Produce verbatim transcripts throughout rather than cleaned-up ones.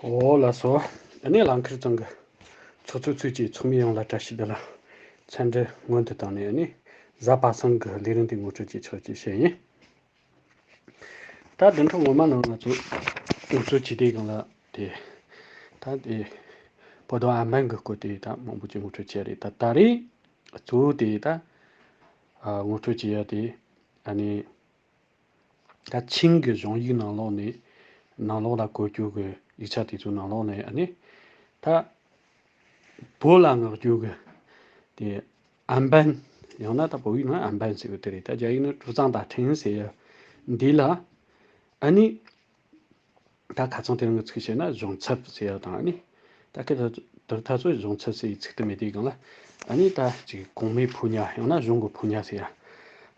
ཨོ་ལགས་སོ། ཨ་ནི་ལང་ཁིར་ཚང་གི་ཚོགས་གཙོ་ཚུད་ཀྱི་ཚོགས་མི་ཡོངས་ལ་བཀྲ་ཤིས་བདེ་ལེགས། འཚམས་འདྲི་སྔོན་དུ་བཏང་ནས་ཨ་ནི་གཟའ་པ་སངས་གི་ལས་རིམ་དེ་ངོ་སྤྲོད་ཀྱི་ཆོག་ཅེས་བཤད་ཡིན། ད་བདུན་ཕྲག་སྔོན་མ་ནང་ང་ཚོ་ངོ་སྤྲོད་བྱས་དེའི་སྒང་ལ་དེ་ད་དེ་བོད་དོན་ཨམ་བན་གི་སྐོར་དེ་ད་མང་པོ་ཅིག་ངོ་སྤྲོད་བྱས་རེད། ད་ད་རེས་གཙོ་བོ་དེ་ད་ཨ་ངོ་སྤྲོད་བྱེད་ཡ་དེ་ཨ་ནི། ད་ཆིང་གི་གཞུང་ཡིག་ནང་ལོགས་ནས་ནང་ལོགས་ལ་བཀོད་རྒྱུ་གི་ཡིག་ཆ་དེ་ཚོའི་ནང་ལོགས་ནས་ཨ་ནི་ད་བོད་ལ་མངགས་རྒྱུ་གི་དེ་ཨམ་བན། ཡང་ན་ད་བོད་ཡིག་ནང་ཨམ་བན་ཟེར་གི་དེ་རེད། ད་རྒྱ་ཡིག་ནང་ཀྲུའུ་ཙང་ཏཱ་ཁྲེང་ཟེར་ཡ་འདི་ལ་ཨ་ནི། ད་ཁ་ཚང་དེ་རིང་གི་ཚིག་བཤད་ན་གཞུང་ཚབ་ཟེར་ཡ་དང་ཨ་ནི། ད་སྐད་དུ་དུར་ཐ་ཚོ་གཞུང་ཚབ་ཟེར་ཡི་ཚིག་དུ་མེད་དེའི་སྒང་ལ་ཨ་ནི་ད་ཅིག་གོང་མའི་ཕོ་ཉ་ཡང་ན་གཞུང་གི་ཕོ་ཉ་ཟེར་ཡ།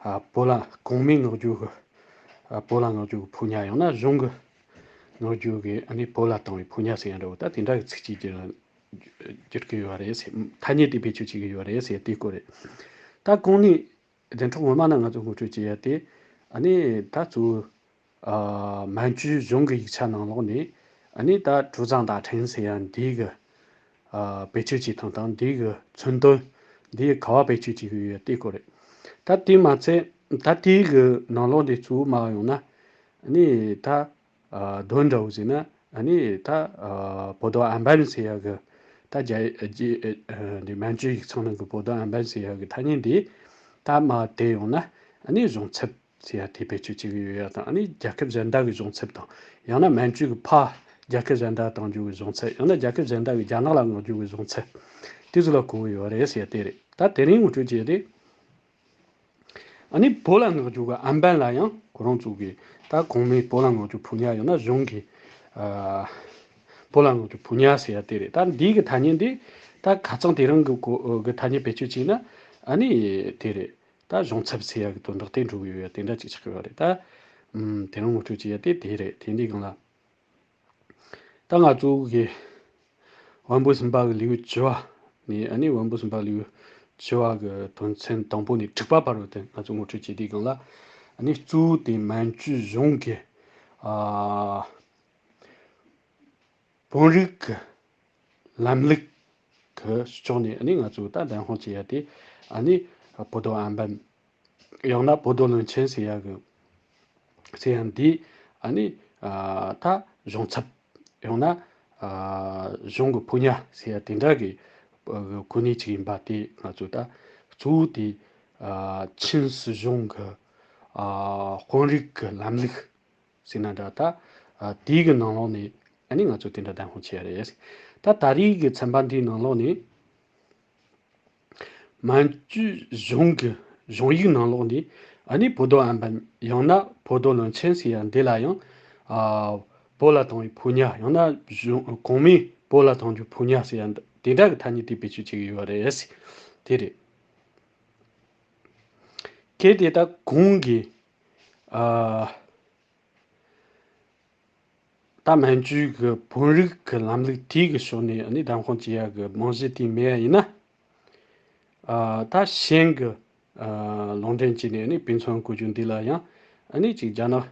ཨ་བོད་ལ་གོང་མའི་མངགས་རྒྱུ་གི་ཨ་བོད་ལ་མངགས་རྒྱུ་གི་ཕོ་ཉ་ཡང་ན་གཞུང་གི་མངགས་རྒྱུ་གི་ཨ་ནི་བོད་ལ་བཏང་བའི་ཕོ་ཉ་ཟེར་ཡ་འདྲ་བོ་ད་དེ་འདྲ་གི་ཚིག་ཅིག་བསྒྱུར་བསྒྱུར་གི་ཡོད་རེད་ཟེར། ཐ་སྙད་དེ་བེད་སྤྱོད་བྱེད་ཀྱི་ཡོད་རེད་ཟེར་དེའི་སྐོར་རེད། ད་གོང་ནས། བདེན་ཕྲུག་ངོ་མ་ན་ང་ཚོ་ངོ་སྤྲོད་བྱེད་ཡ་དེ་ཨ་ནི་ད་གཙོ་བོ་ཨ་མན་ཇུའི་གཞུང་གི་ཡིག་ཆ་ནང་ལོགས་ནས་ཨ་ནི་ད་ཀྲུའུ་ཙང་ཏཱ་ཁྲེང་ཟེར་ཡ་འདི་གི་ཨ་བེད་སྤྱོད་བྱེད་སྟངས་དང་འདི་གི་མཚོན་དོན་འདི་ག་བ་བེད་སྤྱོད་བྱེད་ཀྱི་ཡོད་དེ་སྐོར་རེད། ད་དེ་མ་ཚད་ད་དེ་གི་ནང་ལོགས་ནས་གཙོ་བོ་མ་ཡོང་ན་ཨ་ནི་ད། ཨ་དོན་འདྲ་བོ་ཟེར་ན་ཨ་ནི་ད་ཨ་བོད་དོན་ཨམ་བན་ཟེར་ཡ་གི་ད་རྒྱ་རྒྱ་ཨ་འདི་མན་ཇུའི་ཡིག་ཚང་ནང་གི་བོད་དོན་ཨམ་བན་ཟེར་ཡ་གི་ཐ་སྙད་འདི་ད་མ་དེ་ཡོང་ན་ཨ་ནི་གཞུང་ཚབ་ཟེར་ཡ་དེ་བེད་སྤྱོད་བྱེད་ཀྱི་ཡོད་ཡ་དང་ཨ་ནི་རྒྱལ་ཁབ་གཞན་དག་གི་གཞུང་ཚབ་དང་ཡང་ན་མན་ཇུ་གི་ཕ་རྒྱལ་ཁབ་གཞན་དག་གཏོང་རྒྱུ་གི་གཞུང་ཚབ་ཡང་ན་རྒྱལ་ཁབ་གཞན་དག་གི་རྒྱ་ནག་ལ་མངགས་རྒྱུ་གི་གཞུང་ཚབ་དེ་ཚོ་ལ་གོ་གི་ཡོད་རེད་ཟེར་ཡ་དེ་རེད། ད་དེ་རིང་ངོ་སྤྲོད་བྱས་ཏེ། ཨ་ནི་བོད་ལ་མངགས་རྒྱུ་གི་ཨམ་བན་ལ་ཡང་ཁོ་རང་ཚོ་གི་ད་གོང་མའི་བོད་ལ་མངགས་རྒྱུ་ཕོ་ཉ་ཡང་ན་གཞུང་གི་ཨ་བོད་ལ་མངགས་རྒྱུ་ཕོ་ཉ་ཟེར་ཡ་དེ་རེད། ད་འདི་གི་ཐ་སྙད་འདི་ད་ཁ་ཚང་དེ་རིང་གི་གོ་གི་ཐ་སྙད་བེད་སྤྱོད་བྱས་ན་ཨ་ནི་དེ་རེད། ད་གཞུང་ཚབ་ཟེར་ཡ་གི་དོན་དག་དེ་འགྲོ་གི་ཡོད་ཡ་དེ་འདྲ་ཅིག་ཆགས་ཀྱི་ཡོད་རེད། ད་ཨམ་དེ་རིང་ངོ་སྤྲོད་བྱེད་ཡ་དེ་དེ་རེད། དེ་འདི་སྒང་ལ། ད་ང་ཚོ་གི་དབང་པོ་གསུམ་པ་གི་ལེའུ་བཅུ་བ་ནས་ཨ་ནི་དབང་པོ་གསུམ་པ་ལེའུ་བཅུ་བ་གི་དོན་ཚན་དང་པོ་ནས་དྲུག་པ་བར་བར་དུ་ང་ཚོ་ངོ་སྤྲོད་བྱེད་དུས་སྒང་ལ་ཨ་ནི་གཙོ་བོ་དེ་མན་ཇུ་གཞུང་གི་ཨ་དཔོན་རིགས་ཀྱི་ལམ་ལུགས་ཀྱི་ཕྱོགས་ནས་ཨ་ནི་ང་ཚོ་ད་བདེན་དཔང་བྱེད་ཡ་དེ་ཨ་ནི་བོད་དོན་ཨམ་བན། ཡང་ན་བོད་དོན་བློན་ཆེན་ཟེར་ཡ་གི་ཟེར་ཡ་འདི་ཨ་ནི་ཨ་ད་གཞུང་ཚབ་ཡང་ན་ཨ་གཞུང་གི་ཕོ་ཉ་ཟེར་ཡ་དེ་འདྲ་གི་ཨ་གོ་གནས་ཅིག་ཡིན་པ་དེ་ང་ཚོ་ད་གཙོ་བོ་དེ་ཨ་ཆིན་སྲིད་གཞུང་གི་ཨ་དཔོན་རིགས་ཀྱི་ལམ་ལུགས་ཟེར་ན་འདྲ་ད་ཨ་དེའི་གི་ནང་ལོགས་ནས་ཨ་ནི་ང་ཚོ་དེ་འདྲ་བདེན་དཔང་བྱེད་ཡ་རེད། ད་ད་རེས་ཀྱི་ཚན་པ་འདིའི་ནང་ལོགས་ནས། མན་ཇུའི་གཞུང་གི་གཞུང་ཡིག་ནང་ལོགས་ནས་ཨ་ནི་བོད་དོན་ཨམ་བན་ཡང་ན་བོད་དོན་བློན་ཆེན་ཟེར་ཡ་འདི་ལ་ཡང་ཨ་བོད་ལ་བཏང་བའི་ཕོ་ཉ་ཡང་ན་གཞུང་གོང་མས་བོད་ལ་བཏང་རྒྱུ་ཕོ་ཉ་ཟེར་ཡ་འདི་དེ་འདྲ་གི་ཐ་སྙད་དེ་བེད་སྤྱོད་བྱེད་ཀྱི་ཡོད་རེད། དེ་རེད། གལ་ཏེ་ད་གོང་གི་ཨ། ད་མན་ཇུའི་གི་བོད་རིགས་ཀྱི་ལམ་ལུགས་དེའི་གི་ཕྱོགས་ནས་ཨ་ནི་བདམས་དཔང་བྱེད་ཡ་གི་རྨང་གཞི་དེ་མེད་ཡ་ཡིན་ན། ཨ་ད་གཞན་གི་ཨ་ལུང་འདྲེན་བྱས་ནས་ཨ་ནི་དཔེ་མཚོན་བཀོད་རྒྱུ་འདི་ལ་ཡང་ཨ་ནི་ཅིག་རྒྱ་ནག་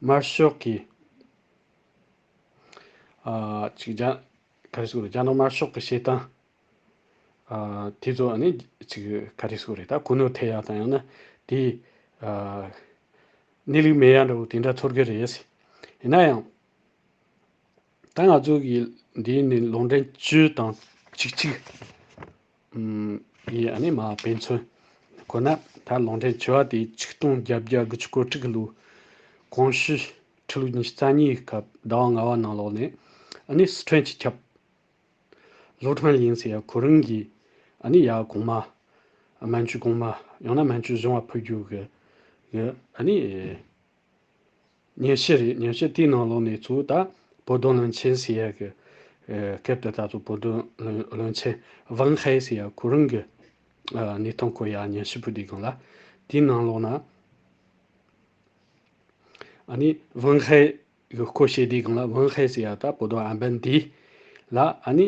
དམར་ཤོག་གི་ཨ་ཅིག་རྒྱ་ག་རེ་ཟེར་དགོས་རེད། རྒྱ་ནག་དམར་ཤོག་གི་བྱེད་སྟངས། ཨ་དེ་ཚོ་ཨ་ནི་ཅིག་ག་རེ་ཟེར་དགོས་རེད། ད་གོ་གནོད་ཐེབས་ཡ་དང་ཡང་ན་དེ་ཨ་གནས་ལུགས་མེད་ཡ་འདྲ་བོ་དེ་འདྲ་ཚོར་གི་རེད། ཡིན་ན་ཡང་ད་ང་ཚོ་གི་འདིའི་ནི་ལུང་འདྲེན་བཅུ་དང་གཅིག་གཅིག་ཨམ་ཡི་ཨ་ནི་མ་དཔེ་མཚོན་གོ་ན། ད་ལུང་འདྲེན་བཅུ་བ་དེ་ཆིག་སྟོང་བརྒྱད་བརྒྱ་དགུ་བཅུ་གོ་དྲུག་གི་ལོ་གོང་ཞུས་ཁྲི་ལོ་ཉི་ཤུ་རྩ་གཉིས་ཀྱི་སྐབས་ཟླ་བ་ལྔ་པ་ནང་ལོགས་ནས་ཨ་ནི་སི་ཁྲོན་གྱི་ཁྱབ། ལོ་ཁྲང་ཡིན་ཟེར་ཡ་ཁོ་རང་གིས་ཨ་ནི་ཡ་གོང་མ་མན་ཇུ་གོང་མ་ཡང་ན་མན་ཇུ་གཞུང་ལ་ཕུལ་རྒྱུ་གི་གི་ཨ་ནི་སྙན་ཞུ་རེད། སྙན་ཞུ་དེའི་ནང་ལོགས་ནས་གཙོ་བོ་ད་བོད་དོན་བློན་ཆེན་ཟེར་ཡ་གི་ཨ་སྐབས་དེ་ད་ཚོ་བོད་དོན་བློན་བློན་ཆེན་ཝང་ཧའེ་ཟེར་ཡ་ཁོ་རང་གི་ཨ་གནས་སྟངས་སྐོར་ཡ་སྙན་ཞུ་ཕུལ་དུས་སྒང་ལ་དེའི་ནང་ལོགས་ན། ཨ་ནི་ཝང་ཧའེ་གི་སྐོར་བཤད་དུས་སྒང་ལ་ཝང་ཧའེ་ཟེར་ཡ་ད་བོད་དོན་ཨམ་བན་འདི་ལ་ཨ་ནི་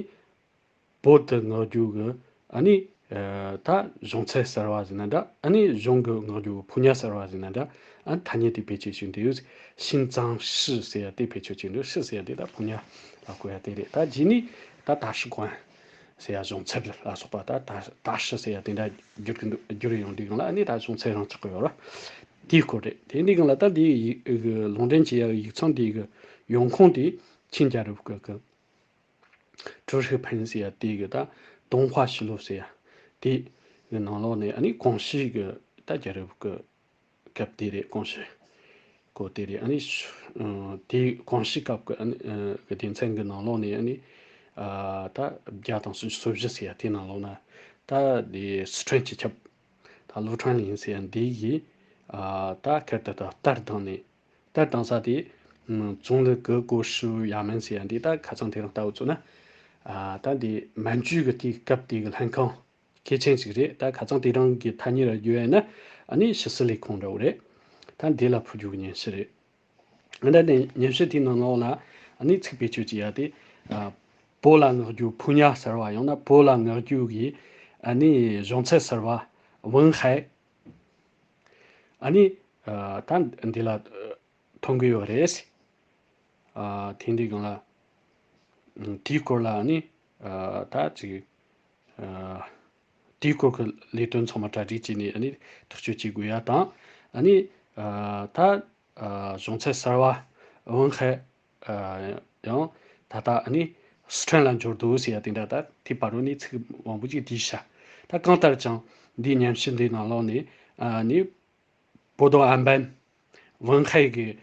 བོད་དུ་མངགས་རྒྱུ་གི་ཨ་ནི་ ད་གཞུང་ཚད་གསར་བ་ཟེར་ན་འདྲ། ཨ་ནི་གཞུང་གི་ངག་རྒྱུན་ཕོ་ཉ་གསར་བ་ཟེར་ན་འདྲ། ཨ་ཐ་སྙད་དེ་བེད་སྤྱོད་བྱས་འདུག 新藏诗 ཟེར་ཡ་དེ་བེད་སྤྱོད་བྱས་འདུག 诗 ཟེར་ཡ་དེ་ད་ཕོ་ཉ་ལ་གོ་ཡ་དེ་རེད། ད་རྗེས་ནས་ད་大使馆 ཟེར་ཡ་གཞུང་ཚབ་ལ་སོགས་པ། ད་ད་大使 ཟེར་ཡ་དེ་འདྲ་བསྒྱུར་གི་འདུག་བསྒྱུར་ཡོང་དུས་སྒང་ལ་ཨ་ནི་ད་གཞུང་ཚད་རང་ཆགས་ཀྱི་ཡོད་ར། དེའི་སྐོར་རེད། དེ་འདི་སྒང་ལ་ད་འདི་ཡི་གི་ལུང་འདྲེན་བྱེད་ཡ་ཡིག་ཚང་འདི་གི་ཡོང་ཁུངས་དེ་ཆིང་རྒྱལ་རབས་གི་གི 朱士盘 ཟེར་ཡ་དེ་གི་ད་东华西录 ཟེར་ཡ་དེ་གི་ནང་ལོགས་ནས། ཨ་ནི་光绪 གི་ད་རྒྱལ་རབས་གི་སྐབས་དེ་རེད། 光绪 སྐོར་དེ་རེད། ཨ་ནི་ཤུ་ཨ་དེ་光绪 སྐབས་ཀྱི་ཨ་ནི་ཨ་གི་སྡེ་ཚན་གྱི་ནང་ལོགས་ནས། ཨ་ནི་ཨ་ད་བརྒྱ་དང་སོ་བཞི་ཟེར་ཡ་དེ་ནང་ལོགས་ན་ད་དེ་四川 སྤྱི་ཁྱབ་ད 陆传林 ཟེར་ཡ་འདི་གིས་ཨ་ད་ཁེར་དུ་ད་ལྟར་དང་ནས་ལྟར་དང་ས་དེ་ཙུང་ལི་གི་གོ་ཧྲུའུ་ཡ་མན་ཟེར་ཡ་འདི། ད་ཁ་སང་དེ་རིང་ལྟ་བུ་ཚོ་ན་ཨ་ད་འདི་མན་ཇུ་གི་དེའི་སྐབས་དེ་གི་ལྷན་ཁང་གལ་ཆེན་ཞིག་རེད། ད་ཁ་སང་དེ་རིང་གི་ཐ་སྙད་ལ་བརྗོད་ཡ་ན་ཨ་ནི་ཕྱི་སྲིད་ལས་ཁུངས་འདྲ་བོ་རེད། ད་འདི་ལ་ཕུལ་རྒྱུ་གི་སྙན་ཞུ་རེད། ད་ནི་སྙན་ཞུ་དེའི་ནང་ལོགས་ལ་ཨ་ནི་ཚིག་བེད་སྤྱོད་བྱེད་ཡ་དེ་ཨ་བོད་ལ་ངག་རྒྱུན་ཕོ་ཉ་གསར་བ། ཡང་ན་བོད་ལ་ངག་རྒྱུན་གྱི་ཨ་ནི་གཞུང་ཚད་གསར་བ། 文海 ཨ་ནི་ཨ་ད་འདི་ལ་ཨ་ཐོན་གི་ཡོད་རེད། ཨ་དེ་འདི་སྒང་ལ་ཨ་དེའི་སྐོར་ལ་ཨ་ནི་ཨ་ད་ཅིག་ཨ་དེའི་སྐོར་གྱི་ལས་དོན་ཚང་མ་གྲ་སྒྲིག་བྱས་ནས་ཨ་ནི་ཐག་གཅོད་བྱེད་དགོས་ཡ་དང་། ཨ་ནི་ཨ་ད་ཨ་གཞུང་ཚད་གསར་བ། 文海 ཨ་ཡང་ད་ལྟ་ཨ་ནི་四川 ལ་འབྱོར་འདུག་ཟེར་ཡ་དེ་འདྲ། ད་དེ་བར་དུ་ནི་ཚིག་མང་པོ་ཅིག་བྲིས་ཤག་ད་གང་ལྟར་ཀྱང་འདིའི་སྙན་ཞུ་འདིའི་ནང་ལོགས་ནས་ཨ་ནི་博多安板 文海 གི་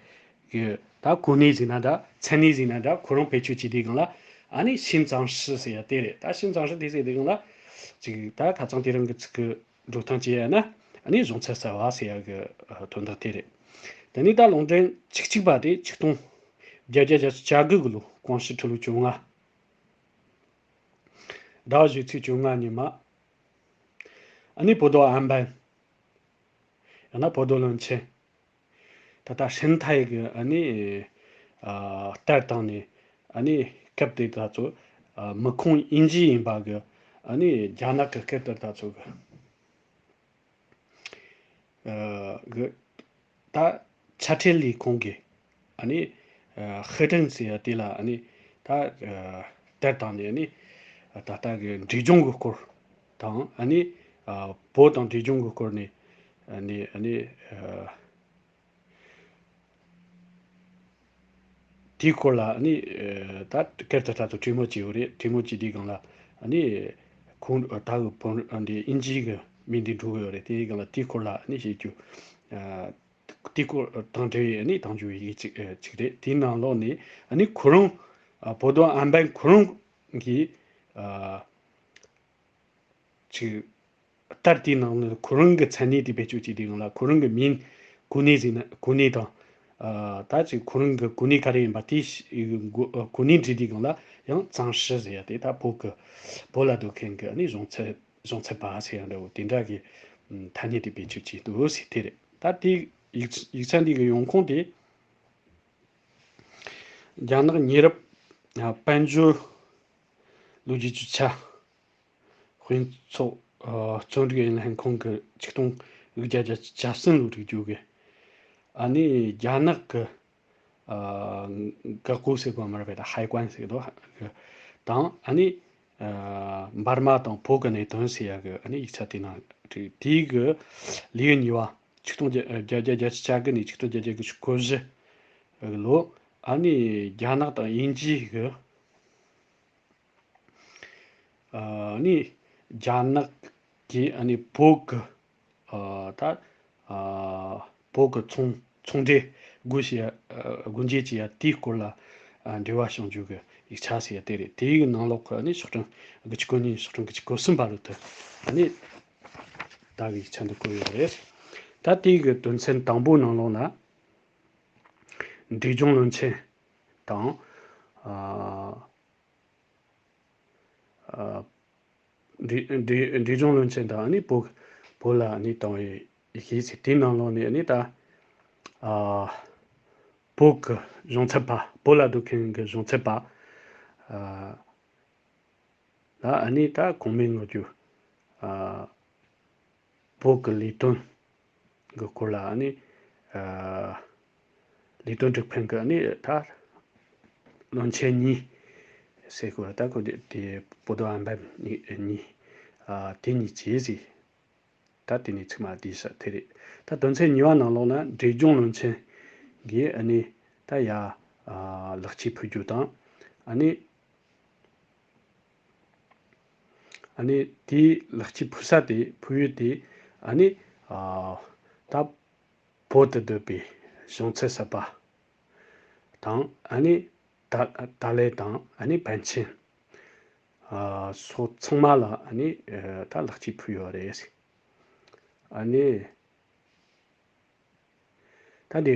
གི་ད་གོ་གནས་ཟེར་ན་འདྲ། མཚན་གནས་ཟེར་ན་འདྲ། ཁོ་རང་བེད་སྤྱོད་བྱེད་དུས་སྒང་ལ་ཨ་ནི་新藏诗 ཟེར་ཡ་དེ་རེད། ད་新藏诗 དེ་ཟེར་དུས་སྒང་ལ་ཅིག་ད་ཁ་སང་དེ་རིང་གི་ཚིག་གི་འགྲོ་སྟངས་བྱས་ཡ་ན་ཨ་ནི་གཞུང་ཚད་གསར་བ་ཟེར་ཡ་གི་ཨ་དོན་དག་དེ་རེད། དེ་ནས་ད་ལུང་འདྲེན་ཆིག་གཅིག་པ་དེ་ཆིག་སྟོང་བརྒྱད་བརྒྱ་བརྒྱད་ཅུ་གྱ་དགུ་གི་ལོ། 光绪十六 བཅོ་ལྔ། ཟླ་བ་བཞི་ཚེས་བཅོ་ལྔ་ཉི་མ། ཨ་ནི་博多安板 ཡང་ན་博多 བློན་ཆེན། ད་ལྟ་ཧྲིན་ཐའེ་གི་ཨ་ནི་ཨ་ལྟར་བཏང་ནས། ཨ་ནི་སྐབས་དེ་ད་ཚོ་ཨ་མི་ཁུངས་དབྱིན་ཇི་ཡིན་པ་གི་ཨ་ནི་རྒྱ་ནག་གི་སྐད་དུ་ད་ཚོ་གི་ཨ་གི་ད་ཆ་འཕྲིན་ལས་ཁུངས་ཀྱི་ཨ་ནི་ཨ་ཧི་ཀྲིན་ཟེར་ཡ་དེ་ལ། ཨ་ནི་ད་ཨ་ལྟར་བཏང་ནས། ཨ་ནི་ད་ལྟ་གི་འབྲས་ལྗོངས་ཀྱི་སྐོར་དང་། ཨ་ནི་ཨ་བོད་དང་འབྲས་ལྗོངས་ཀྱི་སྐོར་ནས། ཨ་ནི་ཨ་ནི་ཨ་དེའི་སྐོར་ལ་ཨ་ནི་ཨ་ད་སྐད་དུ་ད་དུ་གྲོས་མོལ་བྱས་ཡོད་རེད། གྲོས་མོལ་བྱས་དུས་སྒང་ལ་ཨ་ནི་ཁོང་ད་གི་བོད་འདི་དབྱིན་ཇི་གི་མིང་འདི་འགྲོ་གི་ཡོད་རེད། དེའི་སྒང་ལ་དེའི་སྐོར་ལ་ཨ་ནི་བཤད་རྒྱུ། ཨ་དེའི་སྐོར་དང་འབྲེལ་བའི་ཨ་ནི་དང་འཇུ་བའི་ཡིག་ཅིག་ཨ་ཅིག་རེད། དེའི་ནང་ལོགས་ནས་ཨ་ནི་ཁོ་རང་ཨ་博多安板 ཁོ་རང་གིས་ཨ་ཅིག་ལྟར་དེའི་ནང་ནས་ཁོ་རང་གི་མཚན་གནས་དེ་བེད་སྤྱོད་བྱས་དུས་སྒང་ལ། ཁོ་རང་གི་མིང་གོ་གནས་ཟེར་ན། གོ་གནས་དང་ཨ་ད་ཅིག་ཁོ་རང་གི་གོ་གནས་ག་རེ་ཡིན་པ་དེ་གོ་གོ་གནས་འབྲི་དུས་སྒང་ལ་ཡང་藏师 ཟེར་ཡ་དེ། ད་བོད་གི་བོད་ལ་སྡོད་མཁན་གི་ཨ་ནི་གཞུང་ཚད་གཞུང་ཚད་པ་ཟེར་ཡ་འདྲ་བོ་དེ་འདྲ་གི་ཐ་སྙད་དེ་བེད་སྤྱོད་བྱས་འདུག་ཟེར་དེ་རེད། ད་དེ་ཡིག་ཡིག་ཆ་འདི་གི་ཡོང་ཁུངས་དེ་རྒྱ་ནག་ཉེ་རབས་དཔལ་འབྱོར་ལོ་རྒྱུས་ཀྱི་ཆ། དཔེ་ཚོགས་ཨ་རྩོམ་སྒྲིག་ལྷན་ཁང་གི་ཆིག་སྟོང་དགུ་བརྒྱ་བརྒྱད་ཅུ་གྱ་གསུམ་ལོ་རིག་རྒྱུ་གི་ཨ་ནི་རྒྱ་ནག་གི་ཨ་འགག་སྒོ་ཟེར་གོ་མ་རེད་པས། ད་海关 ཟེར་གི་འདུག་གི་དང་། ཨ་ནི་ཨ་འབར་མ་དང་བོད་ཀྱི་གནད་དོན་ཟེར་ཡ་གི་ཨ་ནི་ཡིག་ཆ་དེ་ནང་བྲིས། དེའི་གི་ལེའུ་གཉིས་པ། ཆིག་སྟོང་བརྒྱད་བརྒྱ་བརྒྱད་ཅུ་གྱ་དགུ་ནས་ཆིག་སྟོང་བརྒྱད་བརྒྱ་དགུ་བཅུ་གོ་བཞི་ལོ། ཨ་ནི་རྒྱ་ནག་དང་དབྱིན་ཇི་གི་ཨ་ནི་རྒྱ་ནག་གིས་ཨ་ནི་བོད་ཀྱི་ཨ་ད་ཨ་བོད་ཀྱི་ཚོང་ཚོང་འབྲེལ་སྒོ་ཕྱེ་ཡ་ཨ་སྒོ་འབྱེད་བྱེད་ཡ་དེའི་སྐོར་ལ་ཨ་འབྲེལ་བ་བྱུང་རྒྱུ་གི་ཡིག་ཆ་ཟེར་ཡ་དེ་རེད། དེའི་གི་ནང་ལོགས་ཀྱི་ཨ་ནི་ཤོག་གྲངས་དགུ་བཅུ་གོ་གཉིས་ནས་ཤོག་གྲངས་དགུ་བཅུ་གོ་གསུམ་བར་དུ་ཨ་ནི་ད་གི་ཡིག་ཆ་འདི་བཀོད་ཡོད་རེད། ད་དེའི་གི་དོན་ཚན་དང་པོའི་ནང་ལོགས་ན་འབྲས་ལྗོངས་བློན་ཆེན་དང་ཨ་ཨ་འབྲས་འབྲས་འབྲས་ལྗོངས་བློན་ཆེན་དང་ཨ་ནི་བོད་བོད་ལ་ཨ་ནི་བཏང་བའི་ཡི་གེ་ཚིག་དེའི་ནང་ལོགས་ནས་ཨ་ནི་ད་ཨ་བོད་ཀྱི་གཞུང་ཚབ་པ། བོད་ལ་སྡོད་མཁན་གྱི་གཞུང་ཚབ་པ་ཨ་ལ་ཨ་ནི་ད་གོང་མའི་ངོ་རྒྱུ་ བོད་ཀྱི་ལས་དོན་གྱི་སྐོར་ལ་ནི། ལས་དོན་སྒྲུབ་མཁན་གྱི་ནི་ད་བློན་ཆེན་གཉིས་ཟེར་དགོས་ད་ཁོ་དེ་དེ་བོ་དོ་ཨན་པན་གཉིས། དེ་གཉིས་ཀྱིས་ཟེར། ད་དེ་ནས་ཚིག་མ་བསྡུས་ས་དེ་རེད། ད་དོན་ཚན་གཉིས་པ་ནང་ལོགས་ན་འབྲས་ལྗོངས་བློན་ཆེན་གྱིས་ཨ་ནི་ད་ཡ་ལེགས་སྐྱེས་ཕུལ་རྒྱུ་དང་། ཨ་ནི་ཨ་ནི་དེའི་ལེགས་སྐྱེས་ཕུལ་ས་དེ་ཕུལ་ཡུལ་དེ་ཨ་ནི་ད་བོད་དུ་སྡོད་པའི་གཞུང་ཚབ་གསར་པ་དང་། ཨ་ནི་ད་ཏཱ་ལའི་དང་ཨ་ནི་པཎ་ཆེན་སོགས་ཚང་མ་ལ་ཨ་ནི་ད་ལེགས་སྐྱེས་ཕུལ་ཡོད་རེད། ཨ་ནི་ད་འདི་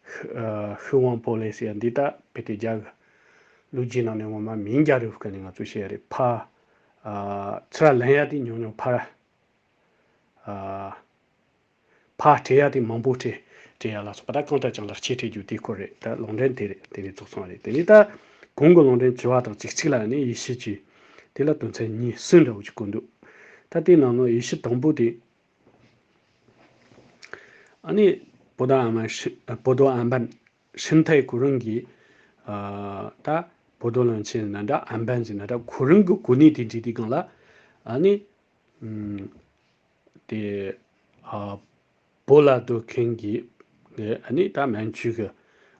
ཤི་ཝང་པོ་ལེ་ཟེར་ཡ་འདི་ད་བོད་དེ་རྒྱ་གི་ལོ་རྒྱུས་ནང་ནས་ངོ་མ་མིང་རྒྱལ་རབས་སྐབས་ནས་ང་ཚོས་བཤད་ཡ་རེད། ཕ་ཚུར་ལེན་ཡ་དེ་ཉུང་ཉུང་ཕར། ཕར་སྤྲད་ཡ་དེ་མང་པོ་སྤྲད་སྤྲད་ཡ་ལ་སོགས་པ། ད་གང་ལྟར་ཀྱང་ལེགས་སྐྱེས་སྤྲད་རྒྱུ་དེའི་སྐོར་རེད། ད་ལུང་འདྲེན་དེ་རེད། དེ་ནས་རྫོགས་སོང་བ་རེད། དེ་ནས་ད་གོང་གི་ལུང་འདྲེན་བཅུ་པ་དང་གཅིག་གཅིག་ལ་ནི་ཡེ་ཤུ་གྱི་དེ་ལ་དོན་ཚན་གཉིས་གསུམ་འདྲ་བོ་ཅིག་བཀོད་འདུག་ད་དེའི་ནང་ནས་ཡེ་ཤུ་དང་པོ་དེ་ཨ་ནི་བོ་དོ་ཨན་པན་ཧྲི་བོ་དོ་ཨན་པན་ཧྲིན་ཐའེ་ཁོ་རང་གིས་ད་བོ་དོ་བློན་ཆེན་ན་འདྲ་ཨན་པན་ཟེར་ན་འདྲ་ཁོ་རང་གི་གོ་གནས་དེ་འདྲི་དུས་སྒང་ལ་ཨ་ནི་དེ་བོད་ལ་སྡོད་མཁན་གྱི་ཨ་ནི་ད་མན་ཇུ་གི་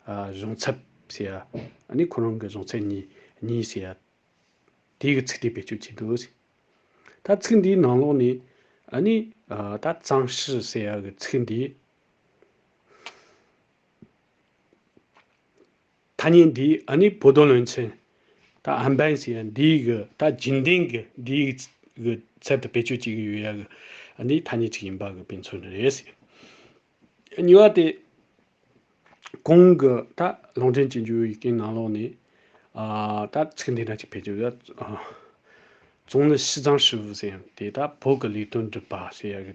གཞུང་ཚབ་ཟེར་ཡ། ཨ་ནི་ཁོ་རང་གི་གཞུང་ཚབ་གཉིས་གཉིས་ཟེར་ཡ། དེ་གི་ཚིག་དེ་བེད་སྤྱོད་བྱས་འདུག་ད་ཚིག་འདིའི་ནང་ལོགས་ནས་ཨ་ནི་ད་ཙང་ཧྲི་ཟེར་ཡ་གི་ཚིག་འདི་ཐ་སྙད་འདི་ཨ་ནི་བོ་དོ་བློན་ཆེན་ད་ཨན་པན་ཟེར་ཡ་འདི་གི་ད་རྒྱུན་ལྡན་གི་འདི་གི་ཚབ་ཏུ་བེད་སྤྱོད་བྱེད་ཀྱི་ཡོད་ཡ་གི་ཨ་ནི་ཐ་སྙད་ཅིག་ཡིན་པ་གི་དཔེ་མཚོན་རེད། གཉིས་པ་དེ། གོང་གི་ད་ལུང་འདྲེན་གྱི་འཇུག་ཡིག་གི་ནང་ལོགས་ནས་ད་ཚིག་འདི་འདྲ་ཅིག་ཕེབས་ཀྱི་ཡོད། ཙུང་ལི་ཤི་ཙང་ཧྲི་ཝུ་ཟེར་ཡ་དེ་ད་བོད་ཀྱི་ལས་དོན་སྒྲུབ་པ་ཟེར་ཡ་གི་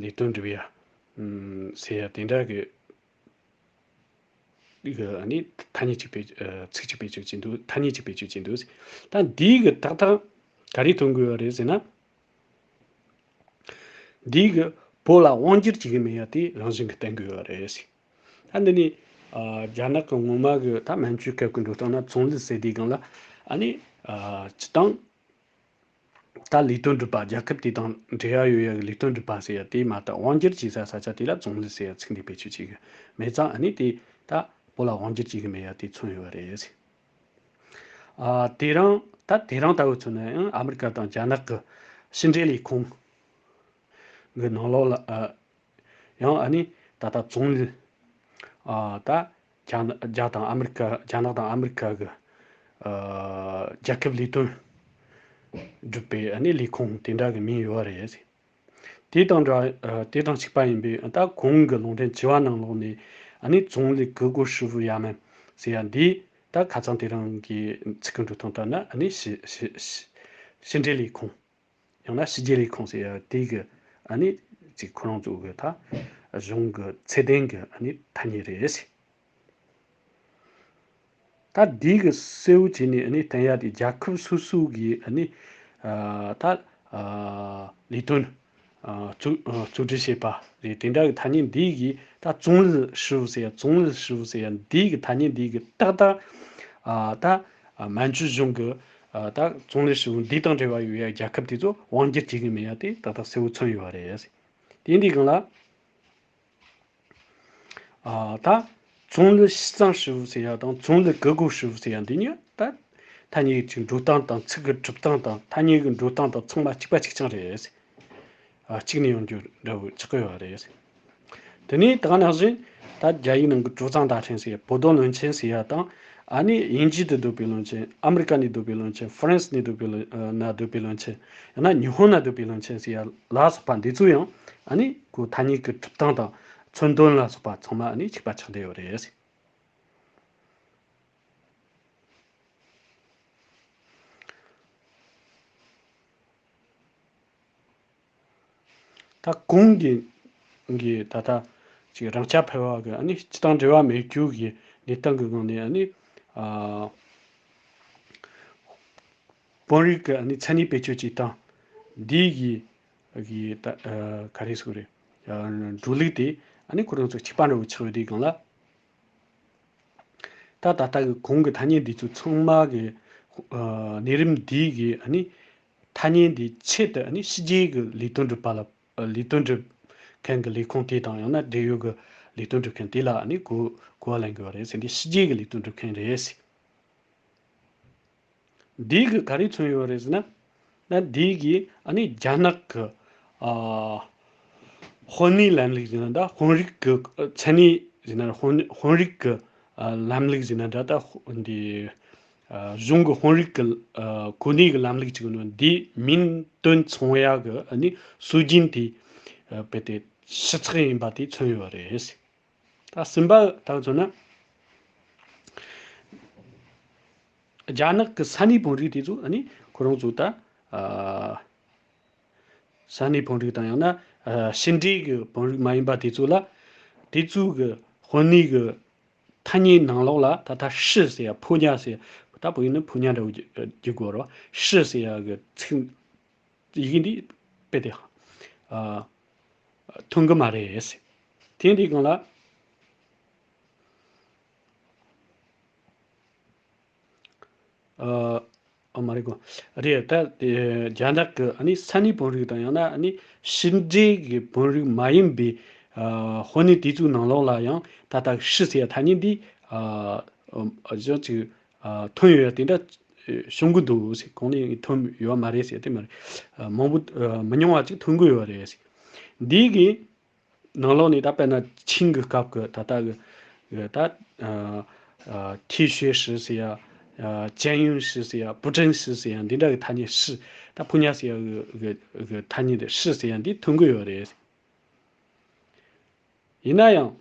ལས་དོན་སྒྲུབ་ཡ་ཟེར་ཡ་དེ་འདྲ་གི་གི་ཨ་ནི་ཐ་སྙད་ཅིག་བེད་ཚིག་ཅིག་བེད་སྤྱོད་བྱས་འདུག་ཐ་སྙད་ཅིག་བེད་སྤྱོད་བྱས་འདུག་ད་འདིའི་གི་ཏག་ཏག་ག་རེ་སྟོན་དགོས་པ་རེད་ཟེར་ན། འདིའི་གི་བོད་ལ་དབང་སྒྱུར་བྱེད་གི་མེད་ཡ་དེ་རང་བཞིན་གི་བསྟན་དགོས་པ་རེད། ད་འདི་ནི་རྒྱ་ནག་གི་སྔོན་མ་གི་ད་མན་ཇུའི་སྐབས་ཀྱི་འགྲོ་སྟངས་ན་ཙུང་ལི་ཟེར་དུས་སྒང་ལ་ཨ་ནི་སྤྱི་བཏང་ད་ལས་དོན་སྒྲུབ་པ། རྒྱལ་ཁབ་དེ་དང་འབྲེལ་བ་ཡོད་ཡ་གི་ལས་དོན་སྒྲུབ་པ་ཟེར་ཡ་དེ་མ་གཏོགས་དབང་སྒྱུར་བྱེད་ས་ས་ཆ་དེ་ལ་ཙུང་ལི་ཟེར་ཡ་ཚིག་འདི་བེད་སྤྱོད་བྱེད་གི་མེད་ཙང་ཨ་ནི་དེ་ད་བོད་ལ་དབང་སྒྱུར་བྱེད་གི་མེད་ཡ་དེ་མཚོན་ཡོད་པ་རེད། ཨ། དེ་རིང་ད་དེ་རིང་ལྟ་བུ་མཚོན་ན་ཡང་ཨ་མི་རི་ཀ་དང་རྒྱ་ནག་གི་ཕྱི་འབྲེལ་ལས་ཁུངས་གི་ནང་ལོགས་ལ་ཨ། ཡང་ཨ་ནི་ད་ལྟ་ཙུང་ལི་ཨ། ད་རྒྱ་ནག་རྒྱ་དང་ཨ་མི་རི་ཀ། རྒྱ་ནག་དང་ཨ་མི་རི་ཀ་གི་ཨ། རྒྱལ་ཁབ་ལས་དོན་སྒྲུབ་པའི་ཨ་ནི་ལས་ཁུངས་དེ་འདྲ་གི་མིང་ཡོད་རེད། དེ་དང་འདྲ། ཨ། དེ་དང་གཅིག་པ་ཡིན་པས་ད་གོང་གི་ལུང་འདྲེན་བཅུ་པ་ནང་ལོགས་ནས་ཨ་ནི་ཙུང་ལི་གི་གོ་ཧྲི་ཝུ་ཡ་མན་ཟེར་ཡ་འདི་ད་ཁ་སང་དེ་རིང་གི་ཚིག་གི་འགྲོ་སྟངས་ལྟར་ན་ཨ་ནི་ཕྱི་ཕྱི་ཕྱི་ཕྱི་འབྲེལ་ལས་ཁུངས། ཡང་ན་ཕྱི་རྒྱལ་ལས་ཁུངས་ཟེར་ཡ་དེ་གི་ཨ་ནི་ཅིག་ཁོ་རང་ཚོ་གི་ད་གཞུང་གི་ཚད་ལྡན་གི་ཨ་ནི་ཐ་སྙད་རེད། ད་འདི་གི་གསལ་བོ་བྱས་ནས་ཨ་ནི་བསྟན་ཡ་དེ་རྒྱལ་ཁབ་སོ་སོ་གི་ཨ་ནི་ཨ། ད་ཨ། ལས་དོན་ཨ། གཙོ་ཨ། གཙོ་སྒྲིག་བྱེད་པ་རེད། དེ་འདྲ་གི་ཐ་སྙད་འདི་གི་ད་ཙུང་ལི་ཧྲི་ཝུ་ཟེར་ཡ། ཙུང་ལི་ཧྲི་ཝུ་ཟེར་ཡ་འདི་གི་ཐ་སྙད་འདི་གི་ཏག་ཏག་ཨ། ད་ཨ། མན་ཇུ་གཞུང་གི་ཨ། ད་ཙུང་ལི་ཧྲི་ཝུ་འདི་དང་འབྲེལ་བ་ཡོད་ཡ་རྒྱལ་ཁབ་དེ་ཚོ་དབང་སྒྱུར་བྱེད་གི་མེད་ཡ་དེ་ཏག་ཏག་གསལ་བོ་མཚོན་ཡོད་པ་རེད། དེ་འདི་སྒང་ལ། ཨ། ད་ཙུང་ལི་ཤི་ཙང་ཧྲི་ཝུ་ཟེར་ཡ་དང་ཙུང་ལི་གི་གོ་ཧྲི་ཝུ་ཟེར་ཡ་འདི་གཉིས་ད་ཐ་སྙད་ཀྱི་འགྲོ་སྟངས་དང་ཚིག་གི་གྲུབ་སྟངས་དང་ཐ་སྙད་ཀྱི་འགྲོ་སྟངས་དང་ཚང་མ་གཅིག་པ་གཅིག་རྐྱང་རེད། ཨ། གཅིག་ནས་ཡོང་རྒྱུ་འདྲ་བོ་ཆགས་ཀྱི་ཡོད་རེད། དེ་ནས་ད་ག་ནང་བཞིན་ད་རྒྱ་ཡིག་ནང་གི་ཀྲུའུ་ཙང་ཏ་ཧྲན་ཟེར་ཡ། བོད་དོན་བློན་ཆེན་ཟེར་ཡ་དང་། ཨ་ནི་དབྱིན་ཇི་དུ་སྡོད་པའི་བློན་ཆེན། ཨ་མི་རི་ཀ་ནས་སྡོད་པའི་བློན་ཆེན། ཧྥ་རན་སི་ནས་སྡོད་པའི་བློན་ཨ། ནས་སྡོད་པའི་བློན་ཆེན། ཡང་ན་ཉི་ཧོང་ནས་སྡོད་པའི་བློན་ཆེན་ཟེར་ཡ་ལ་སོགས་པ་འདི་ཚོ་ཡང་ཨ་ནི་ཁོ་ཐ་སྙད་ཀྱི་གྲུབ་སྟངས་དང་མཚོན་དོན་ལ་སོགས་པ་ཚང་མ་ཨ་ནི་གཅིག་པ་ཆགས་བསྡད་ཡོད་རེད། ད་གོང་གི་གི་ད་ལྟ་ཅིག་རང་རྐྱ་འཕེར་བ་གི་ཨ་ནི་སྤྱི་དང་འབྲེལ་བ་མེད་རྒྱུ་གི་གནས་སྟངས་གི་སྒང་ནས་ཨ་ནི་ཨ། དཔོན་རིགས་ཀྱི་ཨ་ནི་མཚན་ཉིད་བེད་སྤྱོད་བྱེད་སྟངས་འདི་གི་ གི་ད་ཨ་ག་རེ་ཟེར་དགོས་རེད། ཨ་འགྲོ་ལུགས་དེ་ཨ་ནི་ཁོ་རང་ཚོ་གཅིག་པ་འདྲ་བོ་ཆགས་ཡོད་དུས་སྒང་ལ། ད་ད་ལྟ་གི་གོང་གི་ཐ་སྙད་འདི་ཚོ་ཚང་མ་གི་ཨ་གནས་རིམ་འདི་གི་ཨ་ནི་ཐ་སྙད་འདི་ཆེད་དུ་ཨ་ནི་ཕྱི་རྒྱལ་གི་ལས་དོན་སྒྲུབ་པ་ལ་ཨ་ལས་དོན་སྒྲུབ་མཁན་གི་ལས་ཁུངས་དེ་དང་ཡང་ན་འབྲེལ་ཡོད་གི་ལས་དོན་སྒྲུབ་མཁན་དེ་ལ་ཨ་ནི་གོ་གོ་བ་ལེན་དགོས་པ་རེད་ཟེར། འདི་ཕྱི་རྒྱལ་གི་ལས་དོན་སྒྲུབ་མཁན་རེད་ཟེར། འདི་གི་ག་རེ་མཚོན་ཡོད་རེད་ཟེར་ན། ན་འདི་གི་ཨ་ནི་རྒྱ་ནག་གི་ཨ་དཔོན་གནས་ལམ་ལུགས་ཟེར་ན་འདྲ། དཔོན་རིགས་གི་མཚན་གནས་ཟེར་ན་དཔོན་དཔོན་རིགས་གི་ཨ་ལམ་ལུགས་ཟེར་ན་འདྲ། ད་འདི་ཨ་གཞུང་གི་དཔོན་རིགས་གི་ཨ་གོ་གནས་གི་ལམ་ལུགས་ཅིག་ནོ། འདི་མིང་དོན་མཚུངས་ཡ་གི་ཨ་ནི་སྲོལ་རྒྱུན་དེ་ཨ་རྦད་དེ་ཕྱི་ཚགས་ཡིན་པ་དེ་མཚོན་ཡོད་རེད། ད་གསུམ་པ་ད་མཚོན་ན། རྒྱ་ནག་གི་ས་གནས་དཔོན་རིགས་དེ་ཚོ་ཨ་ནི་ཁོ་རང་ཚོ་ད་ཨ་ས་གནས་དཔོན་རིགས་དང་ཡང་ན་ཨ་ཕྱི་འབྲེལ་གྱི་དཔོན་རིགས་མ་ཡིན་པ་དེ་ཚོ་ལ། དེ་ཚོ་གི་དཔོན་གནས་ཀྱི་ཐ་སྙད་ནང་ལོགས་ལ་ད་ལྟ་ཧྲི་ཟེར་ཡ། ཕོ་ཉ་ཟེར་ཡ། ད་བོད་ཡིག་ནི་ཕོ་ཉ་འདྲ་བོ་བརྒྱུད་དགོས་རེད་བ། ཧྲི་ཟེར་ཡ་གི་ཚིག་ཡི་གེ་འདི་དཔེ་དེ་ཨ་ཐོན་གི་མ་རེད། དེ་འདི་སྒང་ལ་ཨ་ཨ་མ་རེད་གོ། རེད། ད་དེ་རྒྱ་ནག་གི་ཨ་ནི་ས་གནས་དཔོན་རིགས་དང་ཡང་ན་ཨ་ནི་ཕྱི་འབྲེལ་གྱི་དཔོན་རིགས་མ་ཡིན་པའི་ཨ་དཔོན་གནས་དེ་ཚོའི་ནང་ལོགས་ལ་ཡང་ད་ལྟ་ཧྲི་ཟེར་ཡ་ཐ་སྙད་འདི་ཨ་ཨ་གཞན་ཅིག་ཨ་ཐོན་ཡོད་ཡ་དེ་འདྲ་བྱུང་གི་འདུག་ཟེར། གོང་ནས་ཐོན་ཡོད་མ་རེད་ཟེར། དེ་མ་རེད། ཨ་མང་པོ་ཨ་མི་ཉུང་བ་ཅིག་ཐོན་གི་ཡོད་རེད་ཟེར། འདི་གི་ནང་ལོགས་ནས་ད་དཔེར་ན་ཆིང་གི་སྐབས་ཀྱི་ད་ལྟ་གི་གི་ད་ཨ་ཨ་ཐེ་ཤོད་ཧྲི་ཟེར་ཡ། ཨ་ཅན་ཡུན་ཧྲི་ཟེར་ཡ། པུ་ཀྲིན་ཧྲི་ཟེར་ཡ། འདི་འདྲ་གི་ཐ་སྙད་ཧྲི། ད་ཕོ་ཉ་ཟེར་ཡ་གི་གི་གི་ཐ་སྙད་དེ་ཧྲི་ཟེར་ཡ་འདི་ཐོན་གི་ཡོད་རེད། ཡིན་ན་ཡང་།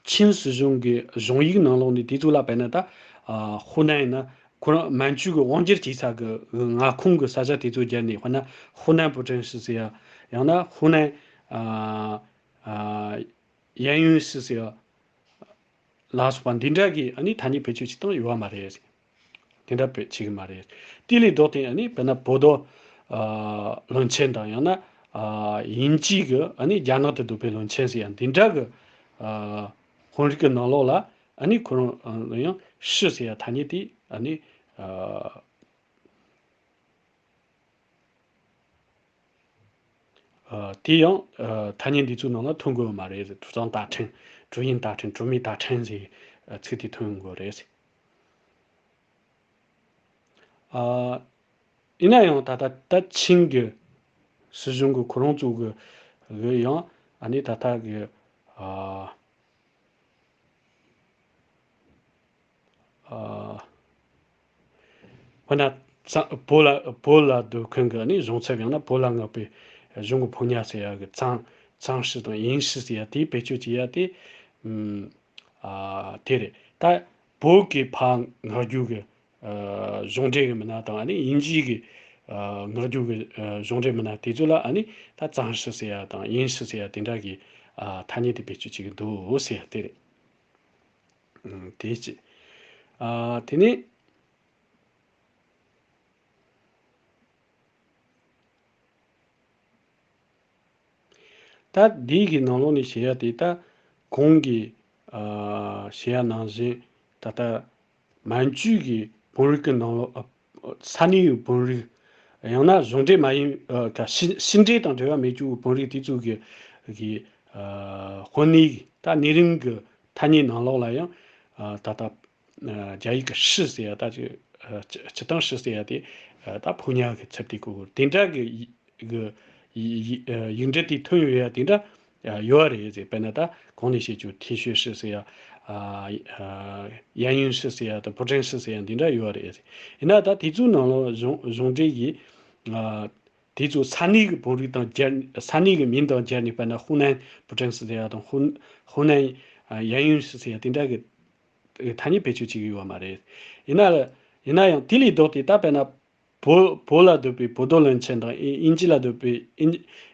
ཆིན་སྲིད་གཞུང་གི་གཞུང་ཡིག་ནང་ལོགས་ནས་དེ་ཚོ་ལ་དཔེར་ན་ད་ཨ་ཧུ་ནན་ཡིན་ན། ཁོ་རང་མན་ཇུ་གི་དབང་སྒྱུར་བྱེད་ས་གི་མངའ་ཁོངས་གི་ས་ཆ་དེ་ཚོ་སྦྱར་ནས། དཔེར་ན་ཧུ་ནན་པུ་ཀྲིན་ཧྲི་ཟེར་ཡ། ཡང་ན་ཧུ་ནན་ཨ་ཨ་ཡན་ཡུན་ཧྲི་ཟེར་ཡ་ལ་སོགས་པ་འདི་འདྲ་གི་ཨ་ནི་ཐ་སྙད་བེད་སྤྱོད་བྱེད་སྟངས་ཡོད་པ་མ་རེད། དེ་འདྲ་བེད་སྤྱོད་ཀྱི་མ་རེད། དེ་ལས་ལྡོག་སྟེ་ཨ་ནི་དཔེར་ན་བོ་དོ་ཨ་བློན་ཆེན་དང་ཡང་ན་ཨ་དབྱིན་ཇི་གི་ཨ་ནི་རྒྱ་ནག་ཏུ་སྡོད་པའི་བློན་ཆེན་ཟེར་ཡ་འདི་འདྲ་གི་ཨ་དཔོན་རིགས་ཀྱི་ནང་ལོགས་ལ་ཨ་ནི་ཁོ་རང་ཨ་ཡང་ཧྲི་ཟེར་ཡ་ཐ་སྙད་དེ་ཨ་ནི་ཨ་ཨ་དེ་ཡང་ཨ་ཐ་སྙད་འདི་ཚོའི་ནང་ལ་ཐོན་དགོས་པ་མ་རེད། 竹山大臣། 竹山大臣། 竹山大臣 ཟེར་ཨ་ཚིག་དེ་ཐོན་དགོས་རེད། ཨ་ཡིན་ན་ཡང་ད་ལྟ་ད་ཆིང་གི་སྲིད་གཞུང་གི་ཁོ་རང་ཚོ་གི་གི་ཡང་ཨ་ནི་ད་ལྟ་གི་ཨ་ཨ་འོ་ན་ཙང་བོད་ལ་བོད་ལ་སྡོད་མཁན་གྱི་ནི་གཞུང་ཚབ། ཡང་ན་བོད་ལ་མངགས་པའི་གཞུང་གི་ཕོ་ཉ་ཟེར་ཡ་གི་ཙང་ཙང་ཧྲི་དང་ཡིན་ཧྲི་ཟེར་ཡ་དེ་བེད་སྤྱོད་བྱེད་ཡ་དེ་ཨ་དེ་རེད། ད་བོད་ཀྱི་ཕར་མངགས་རྒྱུ་གི་ཨ་གཞུང་འབྲེལ་གྱི་མི་སྣ་དང་ཨ་ནི་དབྱིན་ཇི་གི་ཨ་མངགས་རྒྱུ་གི་ཨ་གཞུང་འབྲེལ་མི་སྣ་དེ་ཚོ་ལ་ཨ་ནི་ད་ཙང་ཧྲི་ཟེར་ཡ་དང་ཡིན་ཧྲི་ཟེར་ཡ་དེ་འདྲ་གི་ཨ་ཐ་སྙད་དེ་བེད་སྤྱོད་བྱེད་ཀྱི་འདུག་ཟེར་ཡ་དེ་རེད། ཨང་། དེ་གཅིག་ཨ་དེ་ནས་ད་འདི་གི་ནང་ལོགས་ནས་བཤད་ཡ་དེ། ད་གོང་གི་ཨ་བཤད་ཡ་ནང་བཞིན་ད་ལྟ་མན་ཇུ་གི་དཔོན་རིགས་ཀྱི་ནང་ལོགས་ཨ་ས་གནས་ཀྱི་དཔོན་རིགས། ཡང་ན་གཞུང་འབྲེལ་མ་ཡིན་ཨ་ག་ཕྱི་ཕྱི་འབྲེལ་དང་འབྲེལ་བ་མེད་རྒྱུ་གི་དཔོན་རིགས་དེ་ཚོ་གི་གི་ཨ་དཔོན་གནས་ད་གནས་རིམ་གྱི་ཐ་སྙད་ནང་ལོགས་ལ་ཡང་ཨ་ད་ལྟ་ཨ་རྒྱ་ཡིག་གི་ཧྲི་ཟེར་ཡ་ད་ཅིག་ཨ་སྤྱི་སྤྱི་བཏང་ཧྲི་ཟེར་ཡ་དེ་ཨ་ད་ཕོ་ཉ་གི་ཚབ་དེ་གོ་དགོས། དེ་འདྲ་གི་ཡི་གི་ཡི་ཡི་ཨ་ཡིག་འབྲུ་དེ་ཐོན་ཡོད་ཡ་དེ་འདྲ་ཨ་ཡོད་རེད་ཟེར། དཔེར་ན་ད་གོང་ནས་བཤད་རྒྱུ་ཐེ་ཤོད་ཧྲི་ཟེར་ཡ། ཨ་ཨ་ཡན་ཡུན་ཧྲི་ཟེར་ཡ་དང་པོ་ཀྲན་ཧྲི་ཟེར་ཡ་འདི་འདྲ་ཡོད་རེད་ཟེར། ཡིན་ན་ད་དེ་ཚོའི་ནང་ལོགས་གཞུང་གཞུང་འབྲེལ་གྱི་ཨ་དེ་ཚོ་ས་གནས་ཀྱི་དཔོན་རིགས་དང་སྦྱར། ས་གནས་ཀྱི་མིང་དང་སྦྱར་ནས། དཔེར་ན་ཧུ་ནན་པུ་ཀྲན་ཧྲི་ཟེར་ཡ་དང་ཧུ་ཧུ་ནན་ཨ་ཡན་ཡུན་ཧྲི་ཟེར་ཡ་དེ་འདྲ་གི་ཐ་སྙད་བེད་སྤྱོད་བྱེད་ཀྱི་ཡོད་མ་རེད། ཡིན་ན་ཡིན་ན་ཡང་དེ་ལས་ལྡོག་སྟེ་ད་དཔེར་ན་བོད་བོད་ལ་སྡོད་པའི་བོད་དོ་བློན་ཆེན་དང་ཨིན་ཨིན་ཇི་ལ་སྡོད་པའི་ཨིན་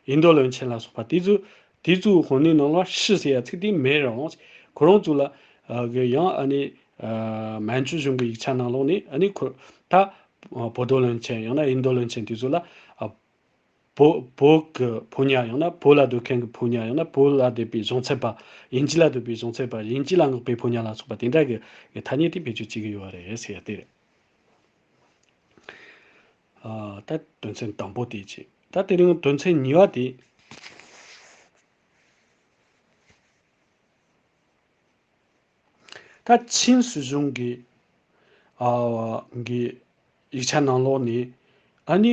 ཨིན་དོ་བློན་ཆེན་ལ་སོགས་པ་དེ་ཚོ་དེ་ཚོའི་དཔོན་གནས་ནང་ལ་ཧྲི་ཟེར་ཡ་ཚིག་དེ་མེད་རུང་། ཁོ་རང་ཚོ་ལ་ཨ་གི་ཡང་ཨ་ནི་ཨ་མན་ཇུ་གཞུང་གི་ཡིག་ཆ་ནང་ལོགས་ནས་ཨ་ནི་ཁོ་ད་བོད་དོ་བློན་ཆེན་ཡང་ན་ཨིན་དོ་བློན་ཆེན་དེ་ཚོ་ལ་ཨ་ བོད་བོད་ཀྱི་ཕོ་ཉ་ཡང་ན་བོད་ལ་སྡོད་མཁན་གྱི་ཕོ་ཉ་ཡང་ན་བོད་ལ་སྡོད་པའི་གཞུང་ཚབ་པ། དབྱིན་ཇི་ལ་སྡོད་པའི་གཞུང་ཚབ་པ། དབྱིན་ཇི་ལ་མངགས་པའི་ཕོ་ཉ་ལ་སོགས་པ་དེ་འདྲ་གི་གི་ཐ་སྙད་དེ་བེད་སྤྱོད་བྱེད་ཀྱི་ཡོད་པ་རེད་ཟེར་ཡ་དེ་རེད། ཨ། ད་དོན་ཚན་དང་པོ་དེ་བྱས། ད་དེ་རིང་དོན་ཚན་གཉིས་པ་དེ། ད་ཆིན་སྲིད་གཞུང་གི་ཨ་གི་ཡིག་ཆ་ནང་ལོགས་ནས། ཨ་ནི་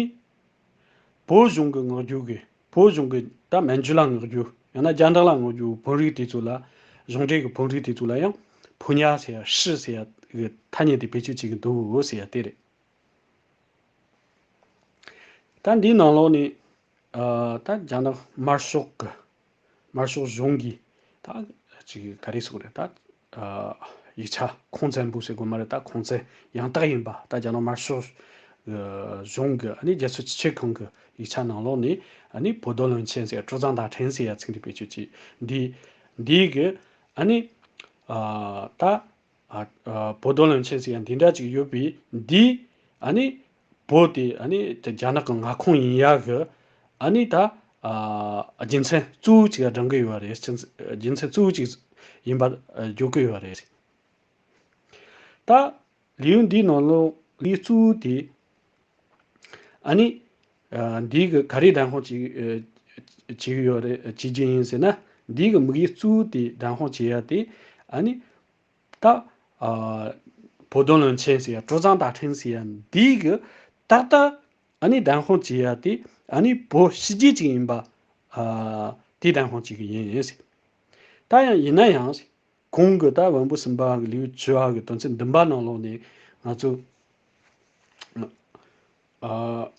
བོད་གཞུང་གི་མངགས་རྒྱུ་གི་བོད་གཞུང་གི་ད་མན་ཇུ་ལ་མངགས་རྒྱུ་ཡང་ན་རྒྱ་ནག་ལ་མངགས་རྒྱུ་བོད་རིགས་དེ་ཚོ་ལ། གཞུང་འབྲེལ་གི་བོད་རིགས་དེ་ཚོ་ལ་ཡང་ཕོ་ཉ་ཟེར་ཡ་ཧྲི་ཟེར་ཡ་གི་ཐ་སྙད་དེ་བེད་སྤྱོད་བྱེད་ཀྱི་འདུག་ཟེར་ཡ་དེ་རེད། ད་འདིའི་ནང་ལོགས་ནས། ཨ། ད་རྒྱ་ནག་དམར་ཤོག་གི་དམར་ཤོག་གཞུང་གིས་ད་ཅིག་ག་རེ་ཟེར་དགོས་རེད། ད། ཨ། ཡིག་ཆ་ཁུངས་བཙན་པོ་ཟེར་དགོས་མ་རེད། ད་ཁུངས་བཙན་ཡང་དག་ཡིན་པ། ད་རྒྱ་ནག་དམར་ཤོག་གཞུང་གི་ཨ་ནི་རྒྱལ་སྲིད་སྤྱི་ཁྱབ་ཁང་གི་ཡིག་ཆ་ནང་ལོགས་ནས། ཨ་ནི་博斗论剑ཟེར། 主张达成ཟེར་ཡ་ཚིག་འདི་བེད་སྤྱོད་བྱས། འདི་འདི་གི་ཨ་ནི། ཨ། ད། ཨ། ཨ། 博斗论剑ཟེར་ཡ་འདི་འདྲ་ཅིག་ཡོད་པའི་འདི། ཨ་ནི་བོད་དེ་ཨ་ནི་རྒྱ་ནག་གི་མངའ་ཁོངས་ཡིན་ཡ་གི། ཨ་ནི་ད། ཨ། རྒྱུ་མཚན་གཙོ་བོ་ཅིག་བགྲང་གི་ཡོད་པ་རེད། རྒྱུ་མཚན་གཙོ་བོ་ཅིག་ཡིན་པ་བརྗོད་ཀྱི་ཡོད་པ་རེད། ད་ལེའུ་འདིའི་ནང་ལོགས་ལེའུ་གཙོ་བོ་དེ། ཨ་ནི། ཨ། འདི་གི་ག་རེ་བདམས་ཕྱོགས་བྱེད་ཨ། བྱེད་ཀྱི་ཡོད་རེད། བྱེད་རྒྱུ་ཡིན་ཟེར་ན། འདི་གི་དམིགས་ཡུལ་གཙོ་བོ་དེ་བདམས་ཕྱོགས་བྱེད་ཡ་དེ། ཨ་ནི། ད། ཨ། 博斗论剑ཟེར་ཡ། 主张达成ཟེར་ཡ་འདི་གི་ཏག་ཏག་ཨ་ནི་བདམས་ཕྱོགས་བྱེད་ཡ་དེ། ཨ་ནི་བོད་ཕྱི་རྒྱལ་ཅིག་ཡིན་པ། ཨ། དེ་བདམས་ཕྱོགས་བྱེད་ཀྱི་ཡིན་ཟེར། ད་ཡང་ཡིན་ན་ཡང་། གོང་གི་ད་བོན་པོ་སུམ་པ་གི་ལེའུ་བཅུ་པ་གི་དོན་ཚན་བདུན་པ་ནང་ལོགས་ནས་ང་ཚོ། ཨ།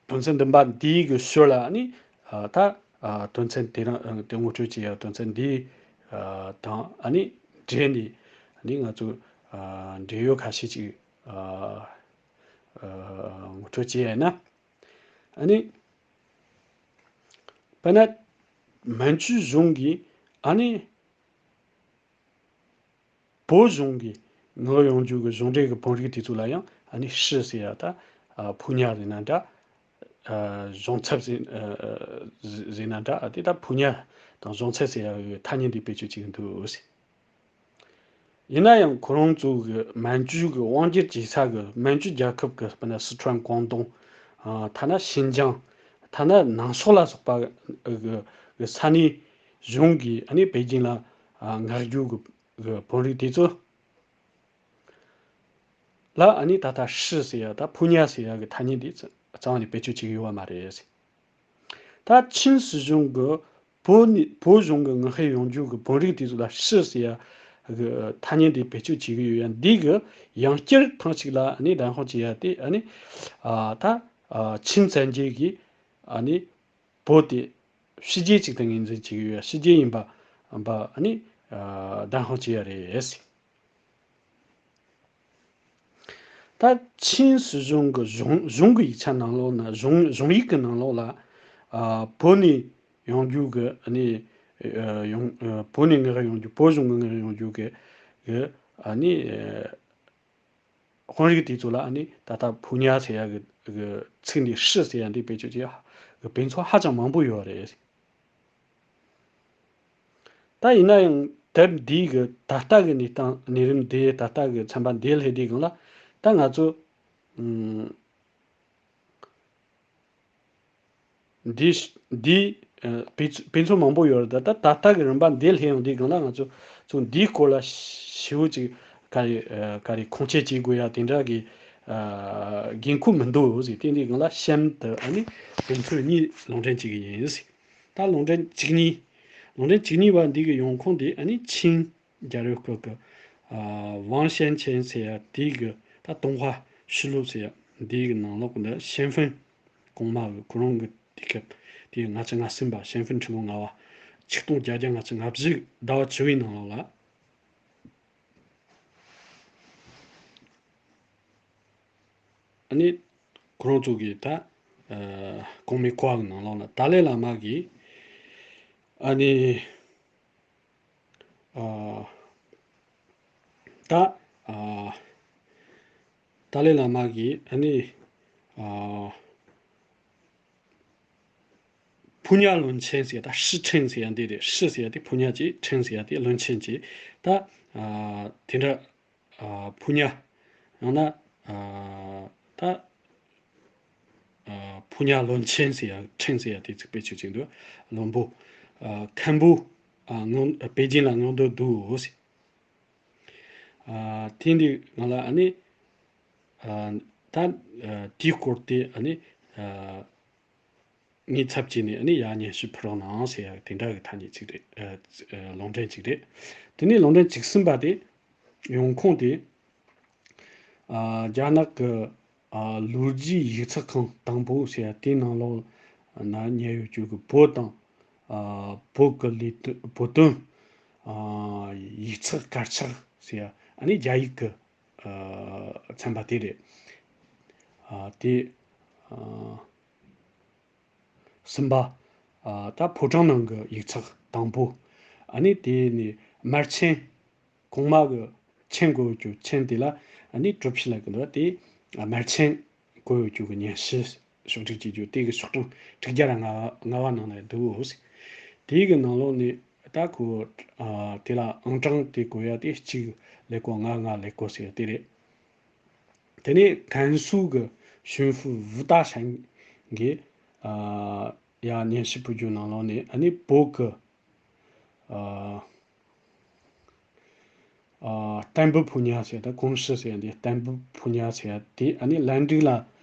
དོན་ཚན་བདུན་པ་འདིའི་གི་ཞོར་ལ་ནི། ཨ། ད། ཨ། དོན་ཚན་དེ་རང་དེ་ངོ་སྤྲོད་བྱེད་ཡ་དོན་ཚན་འདི། ཨ། དང་ཨ་ནི་འབྲེལ་ནས་ནི་ང་ཚོ། ཨ། འབྲེལ་ཡོད་ཁ་ཤས་ཅིག་ཨ། ཨ། ངོ་སྤྲོད་བྱེད་ཡ་ཡིན་ན། ཨ་ནི། དཔེར་ན། མན་ཇུ་གཞུང་གིས་ཨ་ནི། བོད་གཞུང་གི་མངགས་ཡོང་རྒྱུ་གི་གཞུང་འབྲེལ་གི་བོད་རིགས་དེ་ཚོ་ལ་ཡང་ཨ་ནི་ཧྲི་ཟེར་ཡ་ད། ཨ། ཕོ་ཉ་ཟེར་ན་འདྲ། ཨ། གཞུང་ཚབ་ཟེར། ཨ། ཟེར་ན་འདྲ། ཨ། དེ་ད་ཕོ་ཉ་དང་གཞུང་ཚབ་ཟེར་ཡ་གི་ཐ་སྙད་འདི་བེད་སྤྱོད་བྱེད་ཀྱི་འདུག་ཟེར། ཡིན་ན་ཡང་ཁོ་རང་ཚོ་གི་མན་ཇུ་གི་དབང་སྒྱུར་བྱེད་ས་གི་མན་ཇུ་རྒྱལ་ཁབ་གི། དཔེར་ན་སི་ཁྲོན། ཀོང་ཏུང་། ཨ། ཐ་ན་ཤིན་ཅང་། ཐ་ན་ནང་སོག་ལ་སོགས་པ་གི་གི་ས་གནས་གཞུང་གིས་ཨ་ནི་པེ་ཅིང་ལ། ཨ། མངགས་རྒྱུ་གི་གི་བོད་རིགས་དེ་ཚོ་ལ་ཨ་ནི་ད་ལྟ་ཧྲི་ཟེར་ཡ་ད་ཕོ་ཉ་ཟེར་ཡ་གི་ཐ་སྙད་དེ་རྩ་རྩ་བ་ནས་བེད་སྤྱོད་བྱེད་ཀྱི་ཡོད་པ་མ་རེད། ད་ཆིན་སྲིད་གཞུང་གི་བོད་ནས་བོད་གཞུང་གི་མངགས་ཡོང་རྒྱུ་གི་བོད་རིགས་དེ་ཚོ་ལ་ཧྲི་ཟེར་ཡ་གི་ཐ་སྙད་དེ་བེད་སྤྱོད་བྱེད་ཀྱི་ཡོད་ཡ་འདི་གི་ཡང་བསྐྱར་ཐེངས་གཅིག་ལ་ཨ་ནི་བདམས་ཕྱོགས་བྱེད་ཡ་དེ། ཨ་ནི། ཨ། ད། ཨ། ཆིན་བཙན་རྒྱལ་གྱིས་ཨ་ནི་བོད་དེ་ཕྱི་རྒྱལ་ཅིག་ཏུ་ངོས་འཛིན་བྱེད་ཀྱི་ཡོད་ཡ། ཕྱི་རྒྱལ་ཡིན་པ་འབའ་ཨ་ནི། ཨ། བདམས་ཕྱོགས་བྱེད་ཡ་རེད། ད་ཆིན་སྲིད་གཞུང་གི་གཞུང་གཞུང་གི་ཡིག་ཆ་ནང་ལོགས་ན། གཞུང་གཞུང་ཡིག་གི་ནང་ལོགས་ལ། ཨ། བོད་ནས་ཡོང་རྒྱུ་གི་ཨ་ནི། ཨ། ཡོང་། ཨ། བོད་ནས་མངགས་ཡོང་རྒྱུ། བོད་གཞུང་གི་མངགས་ཡོང་རྒྱུ་གི་གི་ཨ་ནི། ཨ། དཔོན་རིགས་དེ་ཚོ་ལ་ཨ་ནི་ད་ལྟ་ཕོ་ཉ་ཟེར་ཡ་གི་གི་ཚིག་འདི་ཧྲི་ཟེར་ཡ་འདི་བེད་སྤྱོད་བྱེད་ཡ་གི་དཔེ་མཚོན་ཧ་ཅང་མང་པོ་ཡོད་རེད། ད་ཡིན་ན་ཡང་དེབ་འདིའི་གི་ད་ལྟ་གི་གནས་སྟངས། གནས་རིམ་འདི་ད་ལྟ་གི་ཚན་པ་འདི་སླེབས་དུས་སྒང་ལ་ད་ང་ཚོ། ཨུམ། འདི་འདི། ཨ། དཔེ་དཔེ་མཚོན་མང་པོ་ཡོད་རེད། ད་ད་ད་ལྟ་གི་རིམ་པ་འདི་སླེབས་ཡོང་དུས་སྒང་ལ་ང་ཚོ་ཚོ་འདིའི་སྐོར་ལ་ཞེ་པོ་ཅིག་ག་རེ། ཨ། ག་རེ་ཁུངས་སྐྱེལ་བྱེད་དགོས་ཡ་དེ་འདྲ་གི། ཨ། འགན་ཁུར་མི་འདུག་ཟེར། དེ་འདི་སྒང་ལ་གཤམ་དུ་ཨ་ནི་དཔེ་མཚོན་གཉིས་ལུང་འདྲེན་བྱེད་ཀྱི་ཡིན་ཟེར། ད་ལུང་འདྲེན་བཅུ་གཉིས། ལུང་འདྲེན་བཅུ་གཉིས་པ་འདི་གི་ཡོང་ཁུངས་དེ་ཨ་ནི་ཆིན་རྒྱལ་རབས་སྐབས་ཀྱི། ཨ། 王先乾ཟེར་ཡ་དེ་གི། ད་东华语录ཟེར་ཡ་འདི་གི་ནང་ལོགས་ཀྱི་འདི་ཤན་ཧྥུན་གོང་མ་གི་ཁོ་རང་གི་དུས་སྐབས་དེ་ལྔ་བཅུ་ང་གསུམ་པ། 咸丰 ཁྲི་ལོ་ལྔ་པ། ཆིག་སྟོང་བརྒྱད་བརྒྱ་ལྔ་བཅུ་ང་བཞི་ཟླ་བ་བཅུ་པའི་ནང་ལོགས་ལ། ཨ་ནི་ཁོ་རང་ཚོ་གི་ད། ཨ། གོང་མའི་བཀའ་གི་ནང་ལོགས་ལ་ཏཱ་ལའི་བླ་མ་གིས་ཨ་ནི། ཨ། ད། ཨ། ཏཱ་ལའི་བླ་མ་གིས་ཨ་ནི། ཨ། ཕོ་ཉ་བློན་ཆེན་ཟེར་ཡ། ད་ཧྲི་ཁྲེང་ཟེར་ཡ་འདི་རེད། ཧྲི་ཟེར་ཡ་དེ་ཕོ་ཉ་ཅིག་ཁྲེང་ཟེར་ཡ་དེ་བློན་ཆེན་ཅིག་ད་ཨ་དེ་འདྲ་ཨ་ཕོ་ཉ། ཡང་ན་ཨ་ད་ཨ་ཕོ་ཉ་བློན་ཆེན་ཟེར་ཡ། ཁྲེང་ཟེར་ཡ་དེ་ཚིག་དཔེ་ཆོས་ཅིག་འདུག་བློན་པོ། ཨ་མཁན་པོ། ཨ་ངོ་པེ་ཅིན་ལ་ངོ་འདོད་འདུག་ཟེར། ཨ་དེ་འདི་ང་ལ་ཨ་ནི་ཨ་ད་ཨ་དེའི་སྐོར་དེ་ཨ་ནི་ཨ་ངའི་ཚབ་བྱས་ནས་ཨ་ནི་ཡར་སྙན་ཞུ་ཕུལ་རོགས་གནང་ཟེར་ཡ་དེ་འདྲ་གི་ཐ་སྙད་ཅིག་རེད། ཨ་ཨ་ལུང་འདྲེན་ཅིག་རེད། དེ་ནས་ལུང་འདྲེན་བཅུ་གསུམ་པ་དེ་ཡོང་ཁུངས་དེ། ཨ་རྒྱ་ནག་གི་ཨ་ལོ་རྒྱུས་ཡིག་ཚགས་ཁང་དང་པོ་ཟེར་ཡ་དེའི་ནང་ལོགས་ན་ཉར་ཡོད་རྒྱུ་གི་བོད་དང་ཨ་བོད་ཀྱི་ལས་དོན། བོད་དོན་ཨ་ཡིག་ཚགས་དཀར་ཆག་ཟེར་ཡ་ཨ་ནི་རྒྱ་ཡིག་གི་ཨ་ཚན་པ་དེ་རེད། ཨ་དེ་ཨ་གསུམ་པ། ཨ་ད་ཕོ་བྲང་ནང་གི་ཡིག་ཚགས་དང་པོ། ཨ་ནི་དེ་ནས་དམར་ཆེན། གོང་མ་གི་ཆེན་བཀོད་ཡོད་རྒྱུ་ཆེན་དེ་ལ་ཨ་ནི་གྲུ་བཞི་ལབ་གི་འདུག་དེ་དམར་ཆེན་བཀོད་ཡོད་རྒྱུ་གི་སྙན་ཞུ་ཕྱོགས་སྒྲིག་བྱེད་རྒྱུ། དེ་གི་ཤོག་གྲངས་དྲུག་བརྒྱ་ར་ལྔ་པ་ནང་ན་འདུག་དེ་གི་ནང་ལོགས་ནས་ད་ཁོ་ཨ་དེ་ལ་ཨང་གྲངས་དེ་བཀོད་ཡ་དེ་གཅིག་ཀླད་ཀོར་ལྔ། ལྔ་ཀླད་ཀོར་ཟེར་ཡ་དེ་རེད། དེ་ནས་ཀན་སུའུ་གི་ཞུན་ཧྥུ་ཝུ་ཏ་ཧྲན་གྱིས་ཨ་ཡ་སྙན་ཞུ་ཕུལ་རྒྱུ་ནང་ལོགས་ནས་ཨ་ནི་བོད་ཀྱི་ཨ་ཨ་བསྟན་པའི་ཕོ་ཉ་ཟེར། ད་ཀུང་ཧྲི་ཟེར་ཡ་འདི་བསྟན་པའི་ཕོ་ཉ་ཟེར་ཡ་དེ་ཨ་ནི་ལན་ཀྲིག་ལ་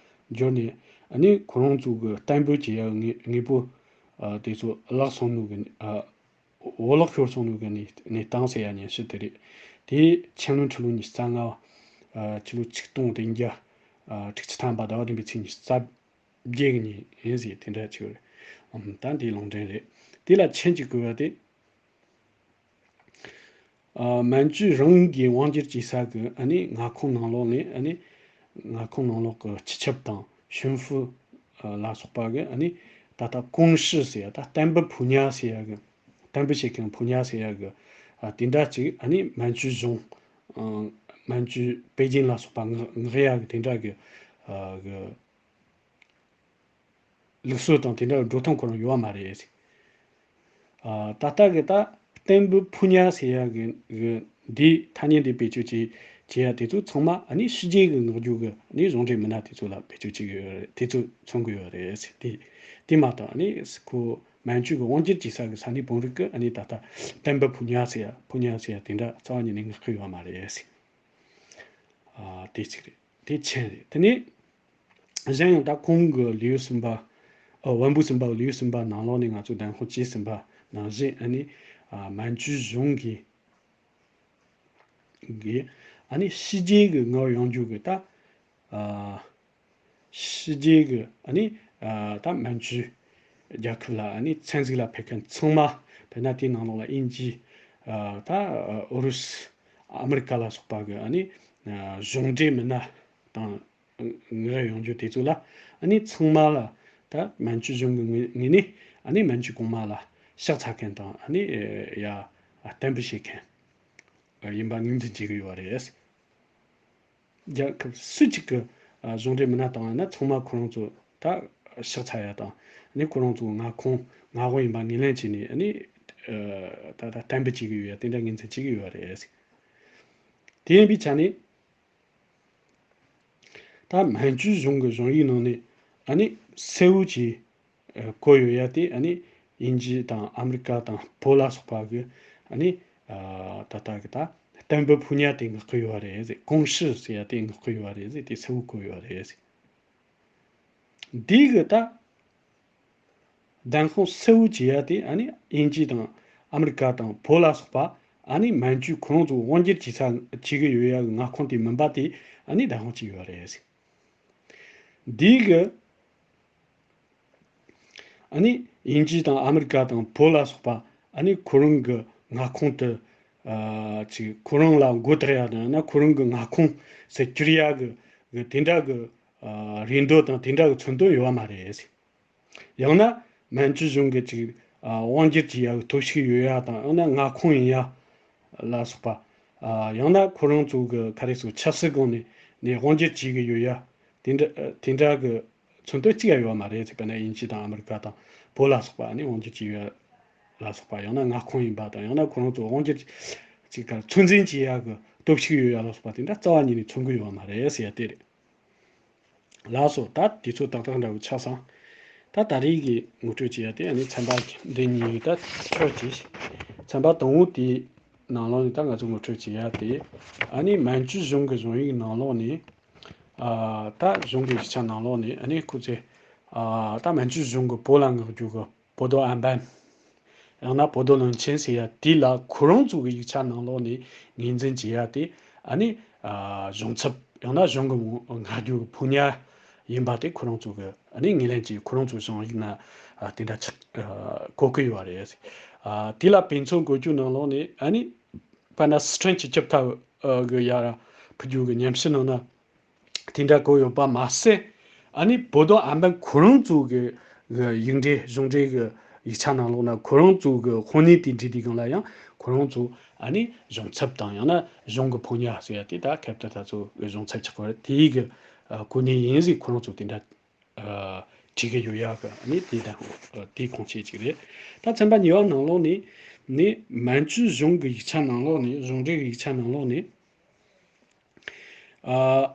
འབྱོར་ནས་ཨ་ནི་ཁོ་རང་ཚོ་གི་བསྟན་པའི་བྱེད་ཡ་དངོས་དངོས་པོ་ཨ་དེ་ཚོ་བརླག་སོང་ནོ་གི་ཨ་འོ་བརླག་ཤོར་སོང་ནོ་གི་གནས་གནས་སྟངས་ཟེར་ཡ་སྙན་ཞུ་དེ་རེད། དེ་ཆན་ལུན་ཁྲི་ལོ་ཉི་ཤུ་རྩ་ལྔ་པ། ཨ་ཕྱི་ལོ་ཆིག་སྟོང་བདུན་བརྒྱ་ཨ་དྲུག་ཅུ་ཐམ་པ་ཟླ་བ་བདུན་པའི་ཚེས་ཉི་ཤུ་རྩ་བརྒྱད་ཀྱི་ཉིན་ཡིན་ཟེར་དེ་འདྲ་ཅིག་རེད། ཨམ་ད་འདི་ལུང་འདྲེན་རེད། དེ་ལ་མཆན་གཅིག་བཀོད་པ་དེ། ཨ་མན་ཇུ་རང་གི་དབང་སྒྱུར་བྱེད་ས་གི་ཨ་ནི་མངའ་ཁོངས་ནང་ལོགས་ནས། ཨ་ནི་མངའ་ཁོངས་ནང་ལོགས་ཀྱི་སྤྱི་ཁྱབ་དང་ཞུན་ཧྥུ་ཨ་ལ་སོགས་པ་གི་ཨ་ནི་ད་ལྟ་ཀུང་ཧྲི་ཟེར་ཡ། ད་བསྟན་པའི་ཕོ་ཉ་ཟེར་ཡ་གི། བསྟན་པའི་བྱེད་མཁན་ཕོ་ཉ་ཟེར་ཡ་གི་ཨ་དེ་འདྲ་ཅིག་ཨ་ནི་མན་ཇུ་གཞུང་ཨ་མན་ཇུ་པེ་ཅིན་ལ་སོགས་པ་མངགས་མངགས་ཡ་གི་དེ་འདྲ་གི་ཨ་གི་ལུགས་སྲོལ་དང་དེ་འདྲ་གི་འགྲོ་སྟངས་ཁོ་རང་ཡོད་པ་མ་རེད། ཨ་ད་ལྟ་གི་ད་བསྟན་པའི་ཕོ་ཉ་ཟེར་ཡ་གི་གི་འདིའི་ཐ་སྙད་འདི་བེད་སྤྱོད་བྱེད་བྱེད་ཡ་དེ་ཚོ་ཚང་མ་ཨ་ནི་ཕྱི་རྒྱལ་གི་མངགས་རྒྱུ་གི་ཨ་ནི་གཞུང་འབྲེལ་མི་སྣ་དེ་ཚོ་ལ་བེད་སྤྱོད་བྱེད་གི་ཡོད་རེད། དེ་ཚོ་མཚོན་གི་ཡོད་རེད། དེ་དེ་མ་གཏོགས་ཨ་ནི་ཁོ་མན་ཇུ་གི་དབང་སྒྱུར་བྱེད་ས་གི་ས་གནས་བོད་རིགས་གི་ཨ་ནི་ད་ལྟ་བསྟན་པའི་ཕོ་ཉ་ཟེར་ཡ། ཕོ་ཉ་ཟེར་ཡ་དེ་འདྲ་རྩ་བ་ཉིད་ནས་མངགས་གི་ཡོད་པ་མ་རེད། ཨ་དེ་གཅིག་རེད། དེ་མཆན་རེད། དེ་ནས་གཞན་ཡང་ད་གོང་གི་ལེའུ་གསུམ་པ། ཨ་དབོན་པོ་གསུམ་པ་ལེའུ་གསུམ་པ་ནང་ལོགས་ནས་ང་ཚོ་བདེན་དཔང་བྱས་ཟིན་པ་ནང་བཞིན། ཨ་ནི་ཨ་མན་ཇུ་གཞུང་གིས་གིས་ཨ་ནི་ཕྱི་རྒྱལ་གྱི་མངའ་ཡོང་རྒྱུ་གི་ད་ཨ་ཕྱི་རྒྱལ་གྱི་ཨ་ནི་ཨ་ད་མན་ཇུ་རྒྱལ་ཁབ་ལ་ཨ་ནི་མཚན་གཟིགས་ལ་ཕེབས་མཁན་ཚང་མ། དཔེར་ན་དེའི་ནང་ལོགས་ལ་དབྱིན་ཇི། ཨ་ད་ཨུ་རུ་སུ། ཨ་མི་རི་ཀ་ལ་སོགས་པ་གི་ཨ་ནི་ཨ་གཞུང་འབྲེལ་མི་སྣ་དང་། ངེད་ཡོང་རྒྱུ་དེ་ཚོ་ལ་ཨ་ནི་ཚང་མ་ལ་ད་མན་ཇུ་གཞུང་གི་ངོས་ངོས་ནས་ཨ་ནི་མན་ཇུ་གོང་མ་ལ་ཕྱག་འཚལ་མཁན་དང་། ཨ་ནི་ཡ་བསྟན་པ་བྱེད་མཁན་ཡིན་པ་ངོས་འཛིན་བྱེད་ཀྱི་ཡོད་པ་རེད། རྒྱལ་ཁབ་སུ་གཅིག་གི་གཞུང་འབྲེལ་མི་སྣ་དང་ཡང་ན་ཚང་མ་ཁོ་རང་ཚོ་ད་ཕྱག་འཚལ་ཡ་དང་། ཨ་ནི་ཁོ་རང་ཚོ་མངའ་ཁོངས་མངའ་འོག་ཡིན་པ་ངོས་ལེན་བྱས་ནས། ཨ་ནི་ད་ད་བསྟན་པ་བྱེད་ཀྱི་ཡོད་ཡ་དེ་འདྲ་ངོས་འཛིན་བྱེད་ཀྱི་ཡོད་པ་རེད། དེ་ཡིན་པའི་ཆ་ནས། ད་མན་ཇུ་གཞུང་གི་གཞུང་ཡིག་ནང་ནས་ཨ་ནི་གསལ་བོ་བྱས་བཀོད་ཡོད་ཡ་དེ། ཨ་ནི་དབྱིན་ཇི་དང་ཨ་མི་རི་ཀ་དང་བོད་ལ་སོགས་པ་གི་ཨ་ནི་ད་ལྟ་གི་ད་བསྟན་པའི་ཕོ་ཉ་དེ་མངགས་ཀྱི་ཡོད་རེད་ཟེར། ཀུང་ཧྲི་ཟེར་ཡ་དེ་མངགས་ཀྱི་ཡོད་རེད་ཟེར། དེ་གསལ་བོ་བཀོད་ཡོད་རེད་ཟེར། འདི་གི་ད། བདེན་དཔང་གསལ་བོ་བྱེད་ཡ་དེ་ཨ་ནི་དབྱིན་ཇི་དང་ཨ་མི་རི་ཀ་དང་བོད་ལ་སོགས་པ། ཨ་ནི་མན་ཇུ་ཁོ་རང་ཚོ་དབང་སྒྱུར་བྱེད་ས་བྱེད་ཀྱི་ཡོད་ཡ་གི་མངའ་ཁོངས་དེ་མིན་པ་དེ་ཨ་ནི་བདེན་དཔང་བྱས་ཡོད་རེད། འདི་གི་ཨ་ནི་དབྱིན་ཇི་དང་ཨ་མི་རི་ཀ་དང་བོད་ལ་སོགས་པ་ཨ་ནི་ཁོ་རང་གི་མངའ་ཁོངས་དེ་ཨ་ཅིག་ཁོ་རང་ལ་མགོ་བཏགས་ཡ་དང་། ཡང་ན་ཁོ་རང་གི་མངའ་ཁོངས་སུ་གྱུར་ཡ་གི་གི་དེ་འདྲ་གི་ཨ་རེ་འདོད་དང་དེ་འདྲ་གི་མཚོན་དོན་ཡོད་པ་མ་རེད། ཡང་ན་མན་ཇུ་གཞུང་གི་ཅིག་ཨ་དབང་སྒྱུར་བྱེད་ཡ་གི་སྟོབས་ཤུགས་ཡོད་ཡ་དང་། ཡང་ན་མངའ་ཁོངས་ཡིན་ཡ་ལ་སོགས་པ། ཨ་ཡང་ན་ཁོ་རང་ཚོ་གི་ག་རེ་ཟེར། ཆབ་སྲིད་སྒང་ནས་ནས་དབང་སྒྱུར་བྱེད་ཀྱི་ཡོད་ཡ་དེ་འདྲ་དེ་འདྲ་གི་མཚོན་དོན་གཅིག་ཡང་ཡོད་པ་མ་རེད་ཟེར། དཔེར་ན་དབྱིན་ཇི་དང་ཨ་མི་རི་ཀ་དང་ བོད་ལ་སོགས་པ་ནི་དབང་སྒྱུར་བྱེད་ཡ་ལ་སོགས་པ། ཡང་ན་མངའ་ཁོངས་ཡིན་པ་དང་། ཡང་ན་ཁོ་རང་ཚོ་དབང་སྒྱུར་ཅིག་ག་ཚོད་འཛིན་བྱེད་ཡ་གི་སྟོབས་ཤུགས་ཡོད་ཡ་ལ་སོགས་པ་དེ་འདྲ་རྩ་བ་ཉིད་ནས་མཚོན་གི་ཡོད་མ་རེད་ཟེར་ཡ་དེ་རེད། ལགས་སོ། ད་དུས་ཚོད་ཏག་ཏག་འདྲ་བོ་ཆགས་སོང་། ད་ད་རེས་ཀྱི་ངོ་སྤྲོད་བྱེད་ཡ་དེ་ཨ་ནི་ཚན་པ་འདི་གཉིས་ད་ཆོག་གི། ཚན་པ་དང་པོ་དེའི་ནང་ལོགས་ནས་ད་ང་ཚོ་ངོ་སྤྲོད་བྱེད་ཡ་དེ། ཨ་ནི་མན་ཇུ་གཞུང་གི་གཞུང་ཡིག་ནང་ལོགས་ནས། ཨ། ད་གཞུང་གི་ཡིག་ཆ་ནང་ལོགས་ནས་ཨ་ནི་ཁོ་ཚོས། ཨ། ད་མན་ཇུ་གཞུང་གི་བོད་ལ་མངགས་རྒྱུ་གི་博多安班། ཡང་ན་博多论签ཟེར་ཡ་དེ་ལ་ཁོ་རང་ཚོ་གི་ཡིག་ཆ་ནང་ལོགས་ནས་ངོས་འཛིན་བྱེད་ཡ་དེ། ཨ་ནི། ཨ། གཞུང་ཚབ་ཡང་ན་གཞུང་གི་མངགས་རྒྱུ་གི་ཕོ་ཉ་ཡིན་པ་དེ་ཁོ་རང་ཚོ་གི་ཨ་ནི་ངོས་ལེན་གྱིས་ཁོ་རང་ཚོའི་གཞུང་ཡིག་ན། ཨ། དེ་འདྲ་ཆགས། ཨ། བཀོད་ཀྱི་ཡོད་རེད། ཨ། དེ་ལ་དཔེ་མཚོན་བཀོད་རྒྱུ་ནང་ལོགས་ནས་ཨ་ནི་དཔེར་ན་སི་ཁྲོན་སྤྱི་ཁྱབ་ཐ་གི་ཡར་ཕུད་རྒྱུ་གི་ཉམས་ཞིབ་ནང་ན། དེ་འདྲ་བཀོད་ཡོད་པ་མ་ཟད། ཨ་ནི་博多安班ཁོ་རང་ཚོ་གི་གི་ཡིག་འབྲེལ་གཞུང་འབྲེལ་གི་ཡིག་ཆ་ནང་ལོགས་ན་ཁོ་རང་ཚོ་གི་དཔོན་གནས་དེ་འབྲི་དུས་སྒང་ལ་ཡང་ཁོ་རང་ཚོ་ཨ་ནི་གཞུང་ཚབ་དང་ཡང་ན་གཞུང་གི་ཕོ་ཉ་ཟེར་ཡ་དེ་ད་ཁེབ་ཏུ་ད་ཚོ་གི་གཞུང་ཚབ་ཆགས་པ་རེད། དེའི་གི་ཨ་གོ་གནས་ཡིན་ཟིག་ཁོ་རང་ཚོ་དེ་འདྲ་ཨ་བྲིས་གི་ཡོད་ཡ་གི་ཨ་ནི་དེ་ད་དེ་ཁུངས་སྐྱེལ་ཅིག་རེད། ད་ཚན་པ་གཉིས་པ་ནང་ལོགས་ནས་ནི་མན་ཇུ་གཞུང་གི་ཡིག་ཆ་ནང་ལོགས་ནས་གཞུང་འབྲེལ་གི་ཡིག་ཆ་ནང་ལོགས་ནས། ཨ།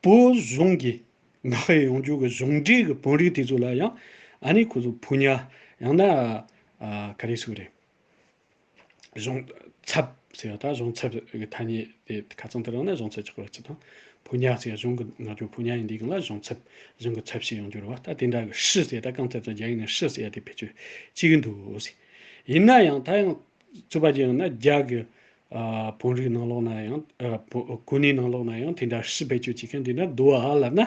བོད་གཞུང་གི་མངགས་ཡོང་རྒྱུ་གི་གཞུང་འབྲེལ་གི་དཔོན་རིགས་དེ་ཚོ་ལ་ཡང་ཨ་ནི་ཁོ་ཚོ་ཕོ་ཉ་ཡང་ན། ཨ། ག་རེ་ཟེར་དགོས་རེད། གཞུང་ཚབ་ཟེར་བ་ད་གཞུང་ཚབ་གི་ཐ་སྙད་དེ་ཁ་ཚང་དུ་རང་ན་གཞུང་ཚབ་ཆགས་པ་ཅི་དང་། ཕོ་ཉ་ཟེར་གཞུང་གི་མངགས་རྒྱུ་ཕོ་ཉ་ཡིན་དུས་སྒང་ལ་གཞུང་ཚབ་གཞུང་གི་ཚབ་བྱས་ཡོང་རྒྱུ་རེད་བ། ད་དེ་འདྲ་གི་ཧྲི་ཟེར་ད་རྐང་ཚབ་ཚོ་རྒྱ་ཡིག་ནས་ཧྲི་ཟེར་ཡ་དེ་བེད་སྤྱོད་བྱེད་གི་འདུག་ཟེར། ཡིན་ན་ཡང་ད་ཡང་། རྩོད་པ་བྱས་ཡོང་ན་རྒྱ་གི་ཨ་དཔོན་རིགས་ནང་ལོགས་ན་ཡང་ཨ་བོ་གོ་གནས་ནང་ལོགས་ན་ཡང་དེ་འདྲ་ཧྲི་བེད་སྤྱོད་བྱེད་མཁན་དེ་འདྲ་འདུག་ཨ་ལབ་ན།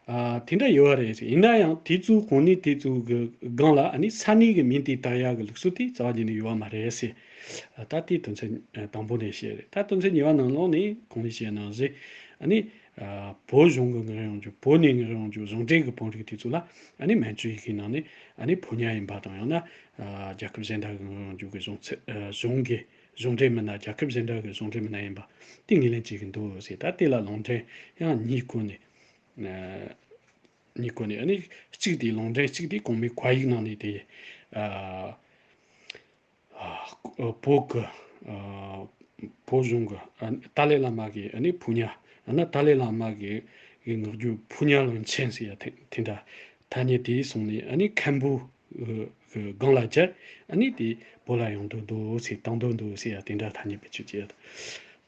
ཨ་དེ་འདྲ་ཡོད་རེད། ཡིན་ན་ཡང་དེ་ཚོའི་གོ་གནས་དེ་ཚོའི་གི་སྒང་ལ་ཨ་ནི་ས་གནས་ཀྱི་མིང་དེ་བཏགས་ཡག་གི་ལུགས་སྲོལ་དེ་རྩ་བ་ཉིད་ནས་ཡོད་པ་མ་རེད་ཟེར། ཨ་ད་དེ་དོན་ཚན་དང་པོ་ནས་བཤད་རེད། ད་དོན་ཚན་གཉིས་པ་ནང་ལོགས་ནས་གོང་ནས་བཤད་ནང་བཞིན་ཨ་ནི། ཨ་བོད་གཞུང་གི་མངགས་ཡོང་རྒྱུ། བོད་ནས་མངགས་ཡོང་རྒྱུ་གཞུང་འབྲེལ་གྱི་དཔོན་རིགས་དེ་ཚོ་ལ་ཨ་ནི་མན་ཇུ་ཡི་གེའི་ནང་ནས་ཨ་ནི་ཕོ་ཉ་ཡིན་པ་དང་། ཡང་ན་ཨ་རྒྱལ་ཁབ་གཞན་དག་གི་མངགས་ཡོང་རྒྱུ་གི་གཞུང་ཚབ། ཨ་གཞུང་གི་གཞུང་འབྲེལ་མི་སྣ། རྒྱལ་ཁབ་གཞན་དག་གི་གཞུང་འབྲེལ་མི་སྣ་ཡིན་པ་དེ་ངོས་ལེན་བྱེད་ཀྱི་འདུག་ཟེར། ད་དེ་ལ་ལུང་འདྲེན་ཡང་གཉིས་བཀོད་ནས། ཨ་གཉིས་བཀོད་ནས། ཨ་ནི་གཅིག་དེ་ལུང་འདྲེན་གཅིག་དེ་གོང་མའི་བཀའ་ཡིག་ནང་ནས་དེ། ཨ། ཨ་བོད་ཀྱི། ཨ་བོད་གཞུང་གི། ཨ་ཏཱ་ལའི་བླ་མ་གི་ཨ་ནི་ཕོ་ཉ། ཨ་ན་ཏཱ་ལའི་བླ་མ་གི་གི་མངགས་རྒྱུ་ཕོ་ཉ་བློན་ཆེན་ཟེར་ཡ་དེ་དེ་འདྲ་ཐ་སྙད་དེ་སོང་ནས། ཨ་ནི་མཁན་པོ་གི་སྒང་ལ་སྦྱར། ཨ་ནི་དེ་བོད་ལ་ཡོང་འདོད་འདུག་ཟེར། བཏང་འདོད་འདུག་ཟེར་ཡ་དེ་འདྲ་ཐ་སྙད་བེད་སྤྱོད་བྱེད་ཡ་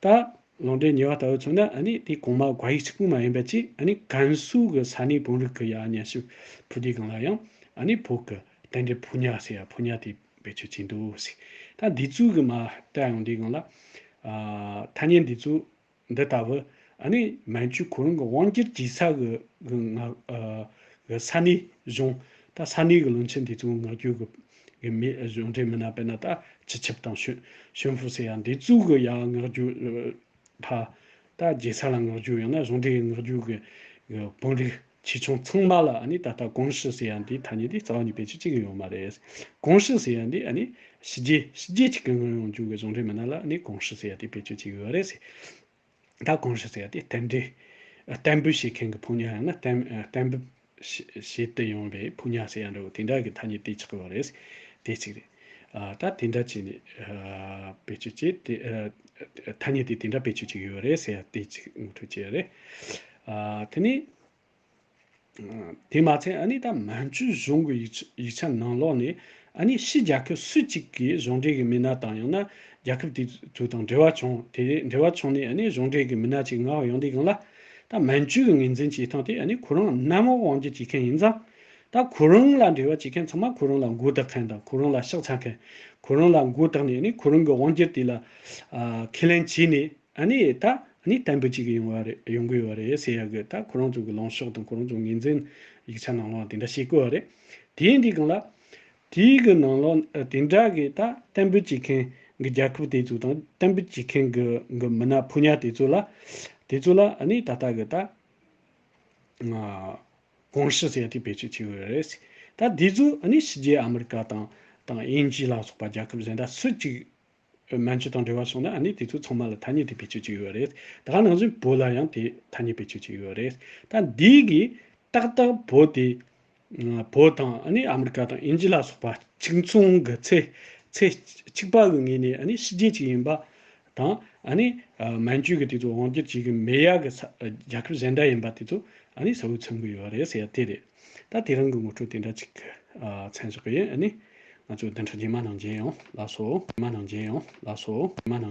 དང་། ད་ལུང་འདྲེན་གཉིས་པ་ལྟ་བུ་མཚོན་ན། ཨ་ནི་དེ་གོང་མ་བཀའ་ཡིག་གཅིག་པུ་མ་ཡིན་པ་ཅིག་ཨ་ནི་ཀན་སུའུ་གི་ས་གནས་དཔོན་རིགས་ཀྱི་ཡ་སྙན་ཞུ་ཕུལ་དུས་སྒང་ལ་ཡང་ཨ་ནི་བོད་ཀྱི་རྟེན་འབྲེལ་ཕོ་ཉ་ཟེར་ཡ་ཕོ་ཉ་དེ་བེད་སྤྱོད་བྱས་འདུག་ཟེར། ད་འདི་ཚོའི་གི་མ་ལྟ་ཡོང་དུས་སྒང་ལ། ཨ་ཐ་སྙད་འདི་ཚོ་འདི་ལྟ་བུ་ཨ་ནི་མན་ཇུ་ཁོ་རང་གི་དབང་སྒྱུར་བྱེད་ས་གི་གི་ང་ཨ་གི་ས་གནས་གཞུང་། ད་ས་གནས་གི་བློན་ཆེན་འདི་ཚོ་མངགས་རྒྱུ་གི་གི་མི་གཞུང་འབྲེལ་མི་སྣ། དཔེར་ན་ད་སྤྱི་ཁྱབ་དང་ཞུ་ཞུན་ཧྥུ་ཟེར་ཡ་འདི་ཚོའི་གི་ཡ་མངགས་རྒྱུ། ད་ད་རྒྱལ་ས་ལ་མངགས་རྒྱུ་ཡང་ན་གཞུང་འབྲེལ་མངགས་རྒྱུ་གི་གི་དཔོན་རིགས་ཆེ་ཆུང་ཚང་མ་ལ་ཨ་ནི་ད་ལྟ་ཀུང་ཧྲི་ཟེར་ཡ་འདི་ཐ་སྙད་འདི་རྩ་བ་ནས་བེད་སྤྱོད་བྱེད་ཀྱི་ཡོད་མ་རེད། ཀུང་ཧྲི་ཟེར་ཡ་འདི་ཨ་ནི་ཕྱི་རྒྱལ་ཕྱི་རྒྱལ་གཅིག་གི་མངགས་ཡོང་རྒྱུ་གི་གཞུང་འབྲེལ་མི་སྣ་ལ་ཨ་ནི་ཀུང་ཧྲི་ཟེར་ཡ་འདི་བེད་སྤྱོད་བྱེད་ཀྱི་ཡོད་རེད་ཟེར། ད་ཀུང་ཧྲི་ཟེར་ཡ་འདི་རྟེན་འབྲེལ། གཏན་འབེབས་བྱེད་མཁན་གྱི་ཕོ་ཉ། ཡང་ན་གཏན་གཏན་འབེབས་བྱེད་བྱེད་དུ་ཡོང་བའི་ཕོ་ཉ་ཟེར་ཡ་འདྲ་བོ་དེ་འདྲ་གི་ཐ་སྙད་དེ་ཆགས་ཀྱི་ཡོད་རེད། དེ་གཅིག་རེད། ཨ་ད་དེ་འདྲ་བྱས་ནས་ཨ་བེད་སྤྱོད་བྱས་ཏེ། ཨ་ཐ་སྙད་དེ་དེ་འདྲ་བེད་སྤྱོད་བྱེད་ཀྱི་ཡོད་རེད་ཟེར་ཡ་དེ་གཅིག་ངོ་སྤྲོད་བྱས་རེད། ཨ་དེ་ནས་དེ་མ་ཚད་ཨ་ནི་ད་མན་ཇུ་གཞུང་གི་ཡིག་ཡིག་ཆ་ནང་ལོགས་ནས་ཨ་ནི་ཕྱི་རྒྱལ་ཁབ་སུ་གཅིག་གིས་གཞུང་འབྲེལ་གྱི་མི་སྣ་དང་། ཡང་ན་རྒྱལ་ཁབ་དེ་ཚོ་དང་འབྲེལ་བ་བྱུང་། དེ་འབྲེལ་བ་བྱུང་ནས་ཨ་ནི་གཞུང་འབྲེལ་གྱི་མི་སྣ་ཅིག་མངགས་ཡོང་དུས་སྒང་ལ། ད་མན་ཇུ་གི་ངོས་འཛིན་བྱེད་སྟངས་དེ་ཨ་ནི་ཁོ་རང་གནམ་འོག་དབང་སྒྱུར་བྱེད་མཁན་ཡིན་ཙང་། ད་ཁོ་རང་ལ་འབྲེལ་བ་བྱེད་མཁན་ཚང་མ་ཁོ་རང་ལ་མགོ་བཏགས་མཁན་དང་། ཁོ་རང་ལ་ཕྱག་འཚལ་མཁན། ཁོ་རང་ལ་མགོ་བཏགས་ནས་ཨ་ནི་ཁོ་རང་གི་དབང་སྒྱུར་དེ་ལ་ཨ་ཁས་ལེན་བྱས་ནས། ཨ་ནི་ད་ཨ་ནི་གཏན་འབེབས་བྱེད་ཀྱི་ཡོང་བ་རེད། ཡོང་གི་ཡོད་རེད་ཟེར་ཡ་གི། ད་ཁོ་རང་ཚོ་གི་ལངས་ཕྱོགས་དང་ཁོ་རང་ཚོ་ངོས་འཛིན་ཡིག་ཆ་ནང་ལ་དེ་འདྲ་བཤད་གི་ཡོད་རེད། དེ་ཡིན་དུས་སྒང་ལ། དེའི་གི་ནང་ལོགས་ཨ་དེ་འདྲ་གི་ད་གཏན་འབེབས་བྱེད་མཁན་གི་རྒྱལ་ཁབ་དེ་ཚོ་དང་། གཏན་འབེབས་བྱེད་མཁན་གི་གི་མི་སྣ་ཕོ་ཉ་དེ་ཚོ་ལ། དེ་ཚོ་ལ་ཨ་ནི་ད་ལྟ་གི་ད་ང་ཀུང་ཧྲི་ཟེར་ཡ་དེ་བེད་སྤྱོད་བྱེད་གི་ཡོད་རེད། ད་དེ་ཚོ་ཨ་ནི་ཕྱི་རྒྱལ་ཨ་མི་རི་ཀ་དང་དང་དབྱིན་ཇི་ལ་སོགས་པ་རྒྱལ་ཁབ་གཞན་དག་སུ་གཅིག་མན་ཇུ་དང་འབྲེལ་བ་བྱུང་ན། ཨ་ནི་དེ་ཚོ་ཚང་མ་ལ་ཐ་སྙད་དེ་བེད་སྤྱོད་བྱེད་ཀྱི་ཡོད་རེད། ད་ག་ནང་བཞིན་བོད་ལ་ཡང་དེ་ཐ་སྙད་བེད་སྤྱོད་བྱེད་ཀྱི་ཡོད་རེད། ད་འདི་གིས་ཏག་ཏག་བོད་དེ་ བོད་དང་ཨ་ནི་ཨ་མི་རི་ཀ་དང་དབྱིན་ཇི་ལ་སོགས་པ་གཅིག་མཚུངས་ཀྱི་ཚེ་ཚེ་གཅིག་པ་གི་ངོས་ནས་ཨ་ནི་ཕྱི་རྒྱལ་ཅིག་ཡིན་པ་དང་། ཨ་ནི་ཨ་མན་ཇུ་གི་དེ་ཚོ་དབང་སྒྱུར་བྱེད་ཀྱི་མེད་ཡ་གི་ས་རྒྱལ་ཁབ་གཞན་དག་ཡིན་པ་དེ་ཚོ་ཨ་ནི་གསལ་བོ་མཚོན་གྱི་ཡོད་རེད་ཟེར་ཡ་དེ་རེད། ད་དེ་རིང་གི་ངོ་སྤྲོད་དེ་འདྲ་ཅིག་ཨ་མཚན་བཞག་གི་ཡིན། ཨ་ནི་ང་ཚོ་བདུན་ཕྲག་རྗེས་མ་ནང་མཇལ་ཡོང་། ལགས་སོ། རྗེས་མ་ནང་མཇལ་ཡོང་། ལགས་སོ། རྗེས་མ་ནང་།